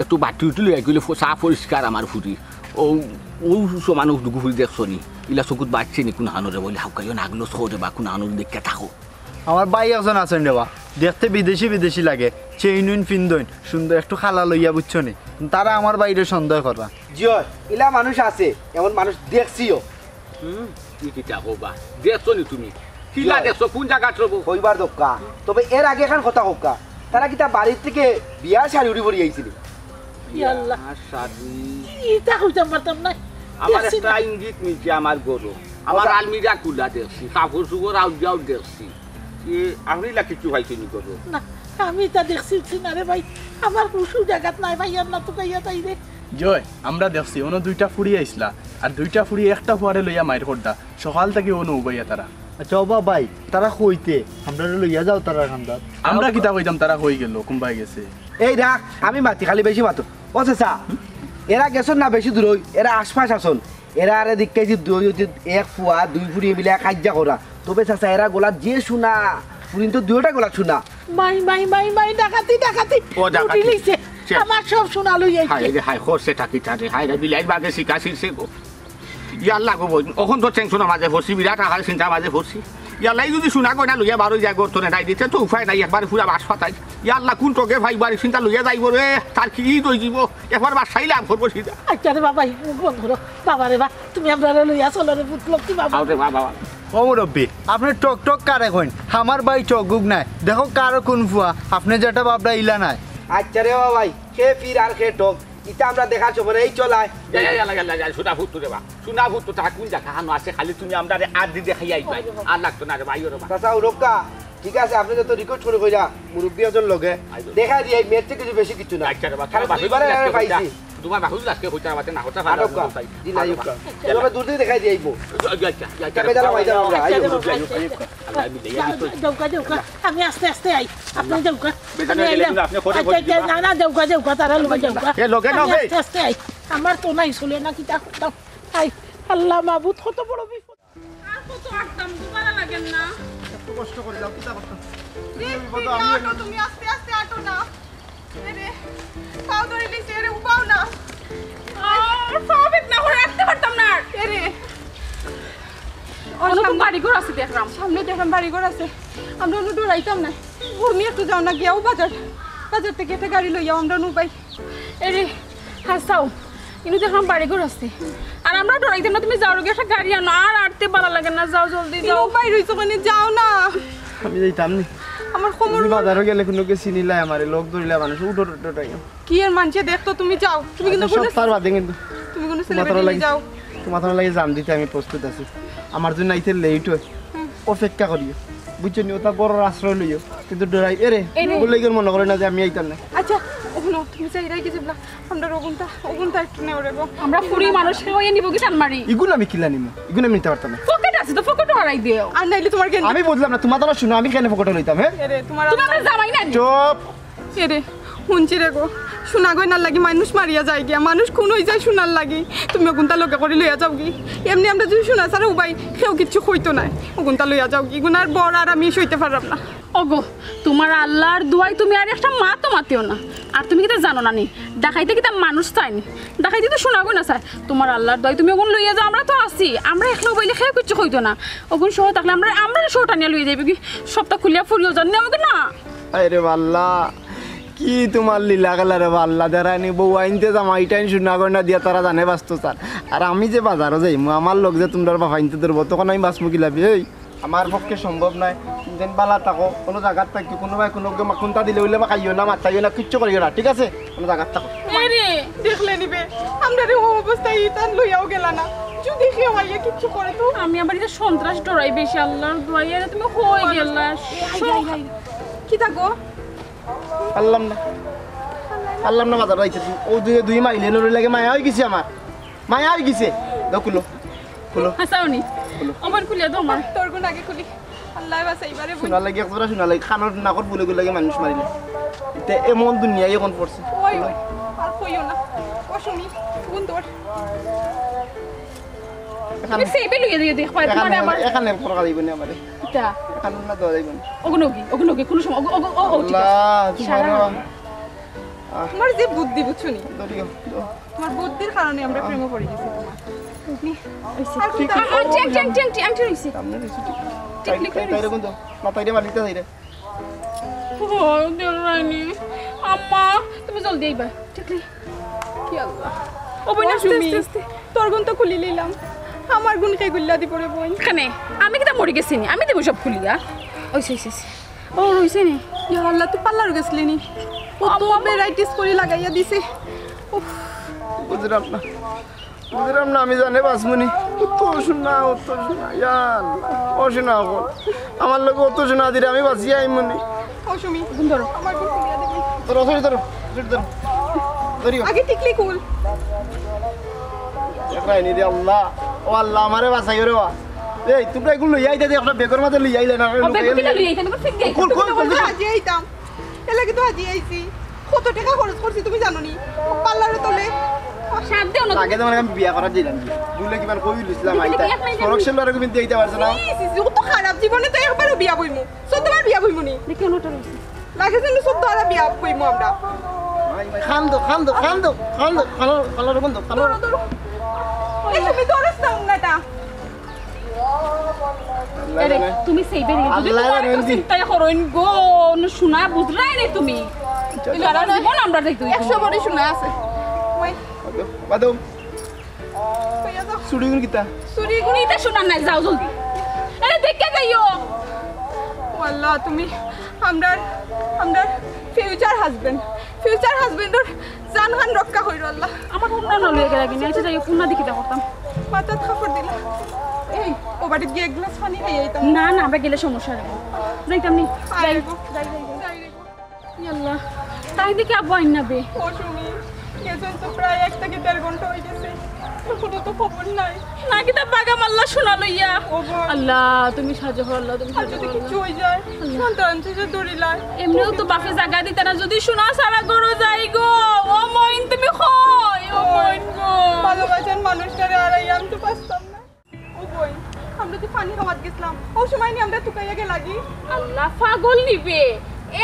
একটু বাটি উটি লইয়া গেলে ফ-, চা পরিষ্কার আমার ফুড়ি। ও, ও সমান উদ্যোগ ফুড়ি দেখছো নি? ইলা চকুত বাজছে নি কুনু হানো রে বলে, হাউকাইও নাগলো সরে বা কুনু হানো দেখিয়া থাকো। আমার ভাই একজন আছইন রে বা, দেখতে বিদেশি বিদেশি লাগে, চেইন উইন ফিন্দইন, সুন্দর একটু খালা লইয়া বুঝছো নি। তারা আমার ভাইরে সন্দেহ কররা। জি অয়, ইলা মানুষ আছে, এমন মানুষ দেখছিও। হুম, ই কিতা কবা? দেখছো নি তুমি? কিলা দেখছো? কুন জাগাত রবো? কইবার দক্কা। তবে এর আগে এখান কথা কউক্কা। তারা কিতা বাড়ির থাকি বিয়ার শাড়ি উড়ি পরি আইছিল? ইয়া আল্লাহ। বিয়ার শাড়ি। ইতা কইতাম পারতাম না। আমার দেখছি একটা না। ইঙ্গিত মিলছে আমার ঘরো। আমার ওটা আলমিরা খুলা দেখছি, কাপড় চোপড় আউট আউট দেখছি। এ, আপনি ইলা কিচ্ছু পাইছেন নি ঘরো? না, আমি ইতা দেখছি উঠছি না রে ভাই। আমার হুশ জাগাত নাই ভাই, আর না তো গাইয়া তাই রে। জয়, আমরা দেখছি, অনো দুইটা ফুড়ি আইছলা, আর দুইটা ফুড়ি একটা ফুয়ারে লইয়া মাইর করতা, সকাল থাকি অনো উবাইয়া তারা। আচ্ছা, ও বা ভাই, তারা কইতে, আমরারে লইয়া যাও তারার কান্দাত। আমরা কিতা কইতাম, তারা কই গেল, কুনবায় গেছে? এই রাখ, আমি মাতি খালি বেশি মাতো। ও চাচা, এরা গেছইন না বেশি দূর, এরা আশপাশ আছইন। এরা আরে দেখিয়া যে দুই, দুই, এক ফুয়া, দুই ফুড়ি মিলে এক কাইজ্জা করা। তবে চাচা, এরা গলাত যে সোনা, ফুড়িন তো দুইটা গলাত সোনা। মাই, মাই, মাই, মাই, ডাকাতি, ডাকাতি। ও ডাকাতি। লুটি লইছে। শেষ। আমার সব সোনা লই আইছে। হায় রে, হায়, করছে ডাকাতি রে, হায় রে, বিলাইর বাগে শিকা ছিড়ছে গো। ইয়া আল্লাহ গো বইন, অখন তো টেনশনর মাঝে পড়ছি, বিরাট আকার চিন্তার মাঝে পড়ছি। ইয়া আল্লাহ, ই যদি সোনা গয়না লইয়া বারই যায় গর্ত নে নাই দিতে তো উপায় নাই, একবারে পুরা বাস ফাতাই। ইয়া আল্লাহ, কুন টগে ভাই বাড়ি চিন্তা লইয়া যাইবো রে, তার কি ইদ অই যিবো, একবার বাসাই লাভ করবো সিধা। আচ্ছা রে বাবা, এই মুখ বন্ধ করো। বাবা রে বা, তুমি আমরারে লইয়া চলো রে, পুত লক্ষ্মী বাবা। আও রে বাবা। ও মুরব্বি, আপনে টক টক কারে কইন? আমার ভাই টক গুক নাই। দেখো কার কুন ফুয়া, আপনে যেটা ভাবরা ইলা নায়। আচ্ছা রে বাবা, কে পীর আর কে টক, ইতা আমরা দেখার সময় নাই, এই চল আয়। যা, যা, যা, যা, যা, যা, সোনা ফুত রে বা। সোনা ফুত তো তা কুন জাগা হানো আছে, খালি তুমি আমরারে আত দি দেখাই আইবায়। আর লাগতো না রে বা, আইও রে বা। চাচা, উরক্কা, ঠিক আছে, আপনে যত request করি কইরা, মুরব্বি অকলর লগে। আইও। দেখাই দিয়া, মেয়ের থেকে কিছু বেশি কিছু না। আচ্ছা রে বা, খালি তোমার বাপে দুইবারে যদি আজকে আমি পাইছি। কইতা, তোমার বাপে যদি আজকে কইতা, বাতে না কইতা, আর ফাটা রক্কা। কইতা। জি, না, আর ইউক্কা। বাবা। এভাবে দূর দিয়ে দেখাই দিয়া আইবো। আচ্ছা, আচ্ছা, আচ্ছা, আচ্ছা, বেজার আচ্ছা, মাইজার আমরা, আচ্ছা, আইও। আচ্ছা, আচ্ছা। আল্লাহ, আমি যাই, যাও, আমি যাও, যাও, যাও, আমি আস্তে আস্তে আই। আপনে যাও, বেজার আমি হইলে আইলাম। কিন্তু আপনি ফটো আচ্ছা, আচ্ছা, ফটো না, না, যাও, যাও, তারা লগে যাও। এ, লগে আমি না, আস্তে আস্তে আই। আমার তো নাই চলে না, কিতা করতাম? আই, আল্লাহ মাবুদ, কত বড় বিপদ। আর কত আটতাম, দুবারা লাগেন না। এত কষ্ট করে যাও, কিতা করতাম? এই, এই, তুমি আটো, তুমি আস্তে আস্তে আটো না। এরে, পাও ধরে নিছে, এরে, উবাও না। আর পাও বেদনা করে রাখতে পারতাম না আর। এরে। অনো তো বাড়িঘর আছে দেখরাম। সামনে দেখরাম বাড়িঘর আছে। আমরা অনো ডরাইতাম না। উর্মি একটু যাও না গিয়া, ও বাজার, বাজার থাকি একটা গাড়ি লইয়া আমরা নু ভাই। এরে, হাসাও। ইনো দেখরাম বাড়িঘর আছে। আর আমরা ডরাইতাম না, তুমি যাও গিয়া একটা গাড়ি আনো। আর আটতে ভালা লাগে না, যাও জলদি যাও। ইনো ভাই রইছো কেনে, যাও না। আমি যাইতাম নি। আমার কোমর তুমি বাজারো গেলে কুনু কে চিনিলাই আমারে, লোক ধরিলা মানুষ, উঠো, উঠো, উঠো, উঠো। কি এর মানষে দেখতো, তুমি যাও। তুমি কিন্তু আচ্ছা, কুনু সপ্তাহ বাদে কিন্তু। তুমি কুনু তোমার celebrity লাগি, যাও। তোমার লাগি জান দিতে আমি প্রস্তুত আছি। আমার জন্য আইতে late হয়, হুম। অপেক্ষা করিও, বুঝছো নি? ওটা বড় আশ্রয় লইও, কিন্তু ডরাই এরে, এরে। বলে গেল মনে করে না যে আমি আইতাম না। আচ্ছা, ওখানে তুমি চাইরাই গেছে বলা, আমরা ওগুনটা, ওগুনটা একটু নেও রে গো। আমরা ফুড়ি মানুষ খেয়ে নিব কি জান মারি? ইগুন আমি কিলা নিমু? ইগুন আমি নিতে পারতাম না। পকেট আছে তো, পকেটও হারাই দিও। আর নাইলে তোমার কেন? আমি বুঝলাম না, তোমার তারা শুনো, আমি কেন পকেটে লইতাম, হ্যাঁ? এরে, তোমার তুমি আমার জামাই না? চুপ। এরে, হুনছি রে গো, সোনা গয়নার লাগি মানুষ মারিয়া যায় গিয়া, মানুষ খুন হই যায় সোনার লাগি। তুমি ওগুনটা লগে করি লইয়া যাও গি। এমনি আমরা যদি সোনা ছাড়া উবাই, কেউ কিচ্ছু কইতো নায়। ওগুনটা লইয়া যাও গি, গুনার বর আর আমি সইতে পারলাম না। ওগো, তোমার আল্লাহর দোয়াই তুমি আর একটা মাতও মাতিও না। আর তুমি কিতা জানো না নি? ডাকাইতে কিতা মানুষ চায় নি? ডাকাইতে তো সোনা গয়না চায়। তোমার আল্লাহর দোয়াই তুমি ওগুন লইয়া যাও, আমরা তো আছি। আমরা একলা উবাইলে কেউ কিচ্ছু কইতো না। ওগুন সহ থাকলে আমরা, আমরা সহ টানিয়া লইয়া যাইবে কি? সবটা খুলিয়া ফুরিও জানি না, আমাকে না। আরে বাল্লা, কি তোমার লীলা খেলা রে বাল্লা? দেরানি বউ আইনতে জামাই টাইন সোনা গয়না দিয়া তারা জানে বাঁচতো চার। আর আমি যে বাজারো যাইমু, আমার লগ যে তোমরার বাপ আইনতে ধরবো, তখন আমি বাঁচমু কিলা বে? এই, আমার পক্ষে সম্ভব নায়। তুমি যেন বালা থাকো, কোনো জাগাত থাকি, কোনো ভাই কোনো গে-, কোনটা দিলে হইলে বা খাইও না, মাতাইও না, কিচ্ছু করিও না, ঠিক আছে? কোনো জাগাত থাকো। এরে, দেখলে নিবে, আমরা রে ও অবস্থায় ইতান লইয়াও গেলা না। কিচ্ছু দেখি আমার ইয়ে কিচ্ছু করে তো। আমি আবার ইতা সন্ত্রাস ডরাই বেশি, আল্লাহর দোয়াই, আরে তুমি কই গেলা? এই, আই, আই, আই। কিতা গো? পারলাম না, পারলাম না বাজার যাইতে। ও দুই, দুই মাইলে নড়ি লাগে মায়া অই গেছে আমার, মায়া অই গেছে। দাও খুলো, খুলো। হাসাওনি। খুলো। আমার খুলিয়া দাও আমার। তোর গুণ আগে খুলি। আল্লাহ বাঁচাইবারে বই। শোনা লাগে, এক জোড়া শোনা লাগে, খানোর নাকর বুলে গুলে লাগে মানুষ মারিলে। ইতে এমন দুনিয়ায় এখন পড়ছে। ওই, ওই, আর কইও না। ও শুনি, কোন তোর? এখানে, তুমি সেবে লইয়া দিয়ে দেখবা, এখানে, তোমার আবার এখানে পড়া যাইব না আমারে। কিতা? এখানে না দেওয়া যাইব না। ওগুনো কি? ওগুনো কি? কোনো সময়, ওগু-, ওগু-, ও, ও, ঠিক আছে। আল্লাহ, তোমার সারা আবার। আহ। তোমার যে বুদ্ধি, বুঝছো নি? ধরিও, ধরো। তোমার বুদ্ধির কারণে আমরা প্রেমে পড়ে গেছি তোমার। নি, আর কোনটা? আ, আ, টিং, টিং, টিং, টিং, আংটি রইছে। সামনে রইছে টিং। টিকলি কই তাই, তাই রইছে? এরকম তো। মাথায় রে, মাটিতে যাই রে। ও, দেওরানি। আম্মা, তুমি জলদি আইবা। টিকলি। কি আল্লাহ। ও বইন, ও আস্তে, সুমি, আস্তে, আস্তে। তোর গুণ তো খুলি লইলাম। আমার গুণ কে গুল্লা দিব রে বইন? কেনে? আমি কিতা মরি গেছি নি? আমি দেবো সব খুলিয়া। ওই, সেই, সেই, সেই। ও, রইছে নি? ইয়া আল্লাহ, তুই পার্লার গেছিলি নি? কত আম্মা। ভ্যারাইটিস করি লাগাইয়া দিছে। উফ। বুঝলাম না, বুঝলাম না, আমি জানে বাসমুনি। অত শোনা, অত শোনা, ইয়া আল্লাহ, ও শোনা অকল। আমার লগে অত শোনা দিলে আমি বাঁচিয়া আইমুনি। ও সুমি, ধরো। আমার কোন খুলিয়া দেবে? ধরো, ধরো, ধরো, ধরো, ধরো। আগে টিকলি খুল। এ রাইনি রে আল্লাহ, ও আল্লাহ, আমারে বাঁচাইও রে বা। এই, তোমরা এগুলো লইয়া আইতা দে, আপনার বেগর মাঝে লইয়া আইলে না, ও, লুকাইয়া বেগর লইয়া কিতা লইয়া আইতা? তুমি ফিট দিয়ে খুল, খুল, খুল, খুল। আজি আইতাম। এর লাগি তো আজি আইছি। কত টেকা খরচ করছি তুমি জানো নি? পার্লারে তোলে। সাত দেও না। আগে তো মানে আমি বিয়া করার দিলাম। বুলে কিমান কই লইছিলাম আইতা। সড়ক সেলুয়ারে তুমি দিতে পারছো না। ছি, ছি, ছি, ও তো খারাপ। জীবনে তো একবারও বিয়া বইমু। চোদ্দ বার বিয়া বইমু নি? দেখি অন্যটা রইছে। লাগে যেন চোদ্দ বার বিয়া বইমু আমরা। ভাই, ভাই, খান দো, খান দো, খান দো, খান দো, খান দো, খান দো, খান দো। ধরো, ধরো। এই তুমি ধরো সামনেটা। আল্লাহ এরে, জানে। তুমি সেই বেরিয়ে যদি আল্লাহ তোমার জানে। একটু চিন্তাই করইন গো, না শোনা বুঝলাই রে তুমি। আচ্ছা, তুমি সারা আচ্ছা। জীবন আমরা দেখতে হইব। একশো বড়ি শোনা আছে। ওই। বাদো, বাদো। কইয়া যাও। চুড়িগুন কিতা? চুড়িগুন ইতা শোনার নাই, যাও জলদি। এরে, দেখে যাইও। ও আল্লাহ, তুমি আমরার, আমরার ফিউচার হাজবেন্ড, ফিউচার হাজবেন্ডর জানহান রক্ষা কইরো আল্লাহ। আমার উন্না না লইয়া গেলা কিনা? আচ্ছা, যাই হোক, উন্না দেখি তা করতাম। মাথাত কাপড় দিলা। এই, ও বাড়িত গিয়া এক গ্লাস পানি খাই আইতাম। না, না, আমরা গেলে সমস্যা হইব। যাইতাম নি? আয় যাই। রে গো, যাই, যাই, যাই রে গো। ইয়াল্লা, তাই দেখি আব্বা আইন না বে। ও সুমি, গেছইন তো প্রায় এক থাকি দেড় ঘন্টা হই গেছে। এখনো তো খবর নাই। না কিতা বাগা মারলা শোনা লইয়া। ও বোন। আল্লাহ, তুমি সাহায্য করো, আল্লাহ, তুমি আর সাহায্য যদি করো, কিছু আল্লাহ। হই যায়, আল্লাহ। সন্তান শেষে দৌড়িলায়। এমনিও তো বাপে জাগা দিতে না, যদি শোনা সারা গরু যাই গো। ও মইন, তুমি কই? ও মইন গো। ভালোবাসার মানুষটারে আর এই আনতে পারতাম না। ও বইন, আমরা তো পানি খাওয়াত গেছিলাম, ও সময় নি আমরা তুকাইয়া গেলাগি। আল্লাহ, পাগল নিবে।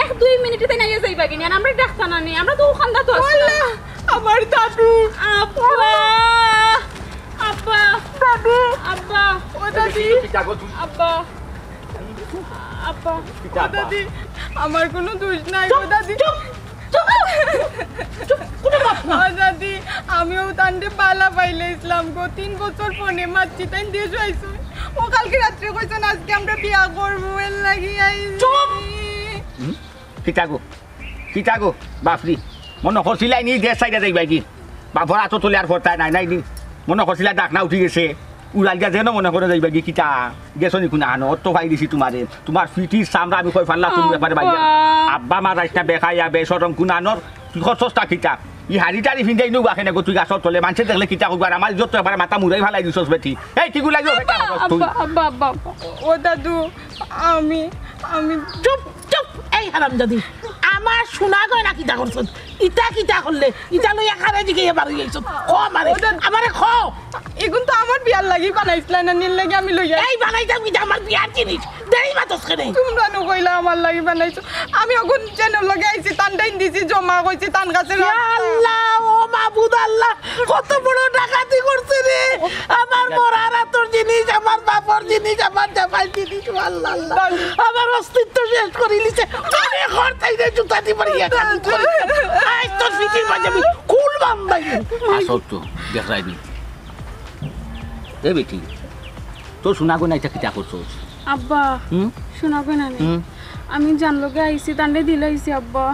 এক দুই মিনিটে তাই নাইয়া যাইবা কিনি, আর আমরা ডাকতা না নি, আমরা তো ওখানটা তো আছি। আল্লাহ, আমার দাদু। আব্বা, আব্বা, দাদু। আব্বা, ও দাদি। কিতা গো তুমি? আব্বা, আব্বা। কিতা ও আব্বা? দাদি, আমার কোনো দোষ নাই গো দাদি। চুপ, চুপ, চুপ, কোনো মাত না। ও দাদি, আমিও তানরে বালা পাইলাইছিলাম গো, তিন বছর ফোনে মাতছি, তাইন দেশো আইছইন। ও কালকে রাত্রে কইছইন, "আজকে আমরা বিয়া করবো", এর লাগি আইছি। চুপ! হুম? কিতা গো? কিতা গো? বাপরে, মনো করছিলায় নি দেশ ছাইড়া যাইবায় গি? বাপর আতো তলে আর ফরতায় নাই, নাই নি? মনো করছিলায় ডাকনা উঠি গেছে। উড়াল দিয়া যেন মনো করে যাইবায় গি কিতা? গেছো নি কুনাহানো? অত পাই দিছি তুমারে। তুমার ফিটির চামড়া আমি কই ফাল্লা তুমি ব্যাপারে বাইয়া। আব্বা। আব্বা মা রাইস্তা বেখাইয়া বেশরম কুনাহানোর। তুই করছস তা কিতা? ই হাড়ি টাড়ি ফিন্দাই নু বাখে না গো, তুই গাছর তলে। মানষে দেখলে কিতা কইবা? আর আমার ইজ্জত তো একবারে মাথা মুড়াই ফালাই দিছস বেটি। এই, কিগু লাগি অপেক্ষা করস তুই? আব্বা, আব্বা, আব্বা, আব্বা। ও দাদু, আমি, আমি চুপ, চুপ, এই হারামজাদি। আমার সোনা গয়না কিতা করছস? ইতা কিতা করলে? ইতা লইয়া কারে দিকে ইয়ে বারই আইছস? ক আমারে, ও দাদু। আমারে ক। এগুন তো আমার বিয়ার লাগি বানাইছিলা না, নির লাগি আমি লইয়া। এই বানাইতাম কিতা আমার বিয়ার জিনিস? দেরি মাতস কেনে? তোমরা নু কইলা আমার লাগি বানাইছো। আমি অগুন যেন লগে আইছি, তান ডাইন দিছি, জমা কইছি, তান কাছে ইয়া রাখতাম। আল্লাহ, ও মাবুদ আল্লাহ, কত বড় ডাকাতি করছে রে। আমার মরার আতর জিনিস, আমার বাপর জিনিস, আমার জামাই জিনিস, ও আল্লাহ, আল্লাহ। আমার অস্তিত্ব শেষ করিলিছে। আমি ঘর থাকি জুতা দি মারি এক আত করি। আইজ তোর ফিটির মাঝে আমি কুল বান্ধাই। আসল তো, দেখরায়নি। এ বেটি, তোর সোনা গয়না ইতা কিতা করছস? আব্বা, হুম? সোনা গয়না নি। হুম? আমি যান লগে আইছি, তানরে দিলাইছি, আব্বা।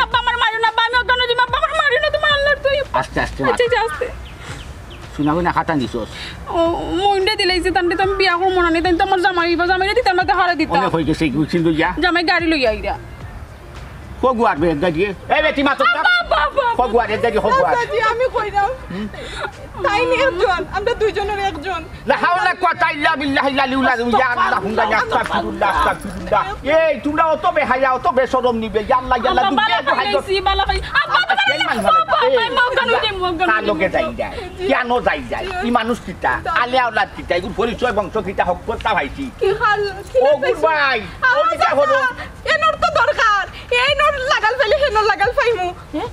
আব্বা, আমার মারিও না, আব্বা, আমি অজ্ঞান অই যাইমু, আব্বা, আমার মারিও না, তোমার আল্লাহর দোয়াই। আস্তে, আস্তে মার। আচ্ছা, আচ্ছা, আস্তে। তুই না কই না খাতা নিছস? ও, মইনরে দিলাইছি, তানরে তো আমি বিয়া করমু না নি, তাইন তো আমার জামাই অইবা, জামাইরে দিতাম না, তে হারা দিতাম। অনেক অই গেছে, গুছিন লইয়া। জামাই গাড়ি লইয়া আইরা। কগুয়ার বেগ গাড়ি? এ বেটি মাতো। আব্বা, আব্বা, আব্বা, আব্বা। কগুয়ার এক গাড়ি, কগুয়ার। চাচাজি, আমি কইরাম। তাইন একজন, আমরা দুইজনর একজন। লা হাওলা কুওয়াতা ইল্লা বিল্লাহিল আলিউল আযীম। ইয়া আল্লাহ, হুঙ্গা, আস্তাগফিরুল্লাহ, আস্তাগফিরুল্লাহ। এই, তুমরা অত বেহায়া, অত বেশরম নি বে। ইয়া আল্লাহ, ইয়া আল্লাহ, আব্বা, দুনিয়া বালা তো হাইলো। পাইছি, বালা পাইছি। আব্বা, আব্বা, আব্বা, এই মানুষ, আব্বা, আব্বা, এই, এই, মা, ওখানে যাই, মা, ওখানে কার লগে যাই যায়? কেন যাই যায়? ই মানুষ কিতা? আলে আওলাদ কিতা? ইগুর পরিচয় বংশ কিতা? হক কথা পাইছি। কি হাল? কি ও পাইছি? গুড বাই, ও আওয়াজ কিতা আছে? হলো? এনর তো দরকার। এইনর লাগাল পাইলে হেনর লাগাল পাইমু। হ্যাঁ?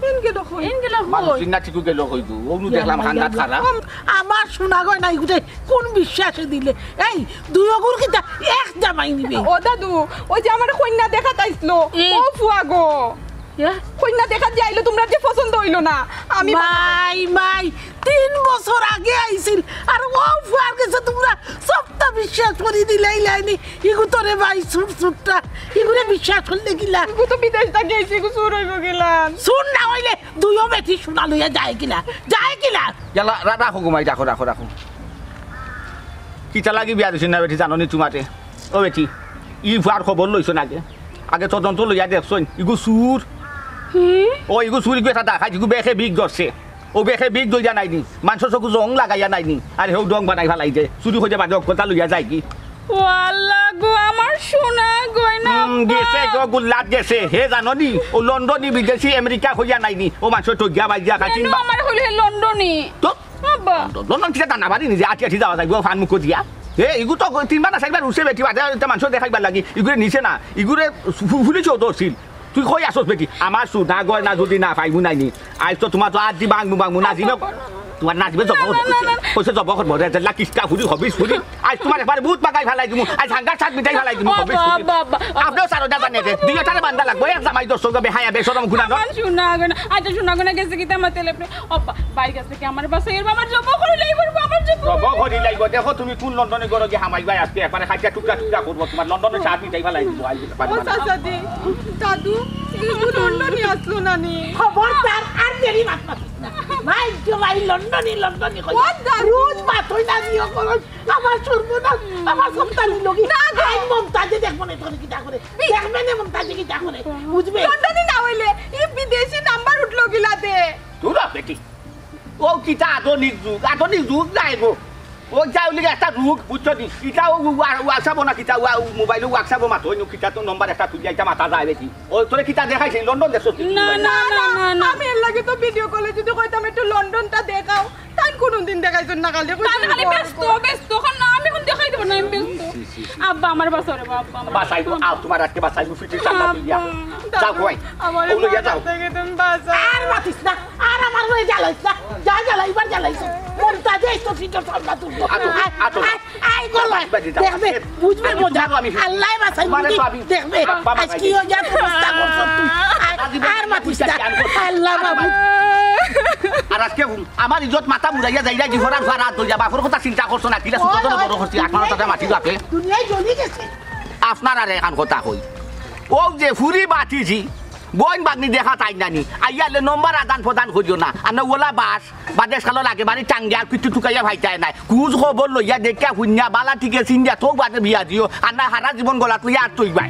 এন গেল কই? এন গেল কই? মানুষ চিন্না ঠিকও গেল কই গো? অউ নু দেখলাম হান্নাত খারাপ। আমার সোনা গয়না ইগুরে কোন বিশ্বাসে দিলে? এই, দুই অগুর কিতা এক জামাই নিবে? ও দাদু, ওই যে আমার কইন্যা দেখাত আইছলো, ও ফুয়া গো। ইয়া? কইন্যা দেখাত যে আইলো, তুমরার যে পছন্দ অইলো না। আমি মাই, মাই, তিন বছর আগে আইছিল, আর ও ফুয়ার গেছে তুমরা সবটা বিশ্বাস করি দিলাইলায়নি। ইগু তো রে ভাই, সুর সুরটা, ইগুরে বিশ্বাস করলে কিলা? ইগু তো বিদেশ থাকি আইছে, ইগু সুর অইবো কিলা? সুর না অইলে দুইও বেটি সোনা লইয়া যায় কিলা? যায় কিলা? ইয়াল্লা, রা-, রাখো গো মাই, রাখো, রাখো, রাখো। কিতা লাগি বিয়া দিছইন না বেটি জানো নি তুমারে? ও বেটি, ই ফুয়ার খবর লইছইন আগে? আগে তদন্ত লইয়া দেখছইন? ইগু সুর। ও, ইগু সুর, ইগু এটা দেখাই, ইগু বেকে বিগ ধরছে। ও বেকে বিগ ধরিয়া নাইনি, মানষর চকু জং লাগাইয়া নাইনি, আর হেউ ডং বানাই ফালাই দে, চুরি করিয়া বাদে অকলতা লইয়া যায় কি? ও আল্লাহ গো, আমার সোনা গয়না হুম, গেছে গো, গুল্লাত গেছে। হে জানো নি, ও লন্ডনি বিদেশি আমেরিকা কইয়া নাইনি, ও মানষর ঠগিয়া বাইজিয়া খাইছি। কেন আমার হইলে হে লন্ডনি? তো আব্বা। লন্ডন, লন্ডন কিতা দানা বাড়ি নিজে আটি আটি যাওয়া যায় গো, ফান মুখ দিয়া। হে, ইগু তো তিনবার না চাইরবার উঠছে বেটি, বাদে এটা মানষর দেখাইবার লাগি। ইগুরে নিছে না, ইগুরে ফু-, পুলিশেও ধরছিল। তুই কই আছস বেটি? আমার সোনা গয়না যদি না পাইমু নাইনি, আইজ তো তুমার তো আদি বাংমু বাংমু, নাজিমে, তুমার নাজিমে জব করবো। কইছে জব করবো, রে, জেলা কিস্তা ফুরি, হবিস ফুরি। আইজ তুমার একবারে বুত পাকাই ফালাই দিমু, আইজ হাঙ্গার সাত মিটাই ফালাই দিমু, হবিস ফুরি। আব্বা, আব্বা, আব্বা। আপনেও সারো দাদা নেতে, দুইওটারে বান্দা লাগবো, এক জামাই দশ চোখে বেহায়া, বেশরম গুনা নয়। আমার সোনা গয়না, আচ্ছা সোনা গয়না গেছে কিতা আমার তেলে আপনি, আব্বা, বাইর গেছে কি আমার বাসায় এর আমার জব করি লাইব, আমার জব। জব করি লাইব, দেখো তুমি কোন লন্ডনে গরো গিয়া হামাই ভাই আজকে একবারে খাইয়া টুকরা টুকরা করবো, তুমার লন্ডনে সাত মিটাই ফালাই দিমু, আইজ ও চাচাজি, দাদু, ইগু লন্ডনি আছলো না নি? খবরদার, আর দেরি মাত মাতিস না। ভাই, গো ভাই, লন্ডনি, লন্ডনি কই? ও দাদু। রোজ মাত অই না দিও করো। আমার সর্বনাশ, আমার সন্তানই লগি। না গো। আই মমতাজে দেখবো না তোর কিতা করে। দেখবে না মমতাজে কিতা করে। বুঝবে? লন্ডনি না অইলে, ই বিদেশি নাম্বার উঠলো কিলা দে। দূর হ বেটি। ও কিতা আধুনিক যুগ, আধুনিক যুগ নাই গো। ও যা অইলে একটা রোগ, বুঝছো নি? ইটা ও ওয়া-, WhatsApp-ও না কিতা, ওয়া-, মোবাইলো WhatsApp-ও মাতো, অইন্য কিতা তো নম্বর একটা তুলিয়া ইটা মাতা যায় বেশি। ও তোরে কিতা দেখাইছে? লন্ডন দেশো কি? না, না, না, না, না। আমি এর লাগি তো ভিডিও কলে যদি কইতাম একটু লন্ডনটা দেখাও, তাইন কুনুদিন দেখাইছইন না, খালি তাইন খালি কইছইন ব্যস্ত, ব্যস্ত। অখন না, আমি অখন দেখাই দিমু না, আমি ব্যস্ত। আব্বা, আমার বাঁচাও রে বাবা, আব্বা, আমার বাঁচাইবো, বাঁচাও। আও, তুমার আজকে বাঁচাইবো, ফিটির সামনে তুলিয়া। আব্বা। যাও, ঘুমাই। আমার ও লইয়া যাও। বাঁচাতে গেলে তুমি বাঁচাও। আর মাতিস না, আর আমার লগে জ্বালাইস না। যা জ্বালাইবার জ্বালাইস। মমতাজে এই তো ফিটির সামনে তুলবো। আটো, আয়, আটো। আয়, আয়, গলায়। বাড়ি যাও। দেখবে, বুঝবে আজকে মজা। তুমারও আমি আল্লাহ বাঁচাই তোমারে বুঝি। তো আমি দেখবে, আব্বা আজ বাঁচাই কি দিই। অইয়া অবস্থা করছো তুই। আয়, আর মাতিস না। আল্লাহ বাবু। আর আজকে হুম, আমার ইজ্জত মাথা মুড়াইয়া যাইরা, জিফরার ফারা দইয়া বাপর কথা চিন্তা করছো না, কিলা ছোট ছোট বড় করছি, আপনারা তাতে মাটি বাপে। দুনিয়ায় জ্বলি গেছে। আপনারারে এখান কথা কই। ও যে ফুরি বাতিজি, বইন বাগনি দেখা তাই নানি, আইয়ালে নম্বর আদান প্রদান করিও না। আমরা ওলা বাস, বাদেশ কালো লাগে, বাড়ি টাঙ্গে আর কিছু টুকাইয়া ভাইতায় নাই। খুঁজ খবর লইয়া দেখিয়া হুনিয়া বালা ঠিক আছে, ইন্ডিয়া তো বাদে বিয়া দিও, আর না হারা জীবন গলাত লইয়া আর তুই ভাই।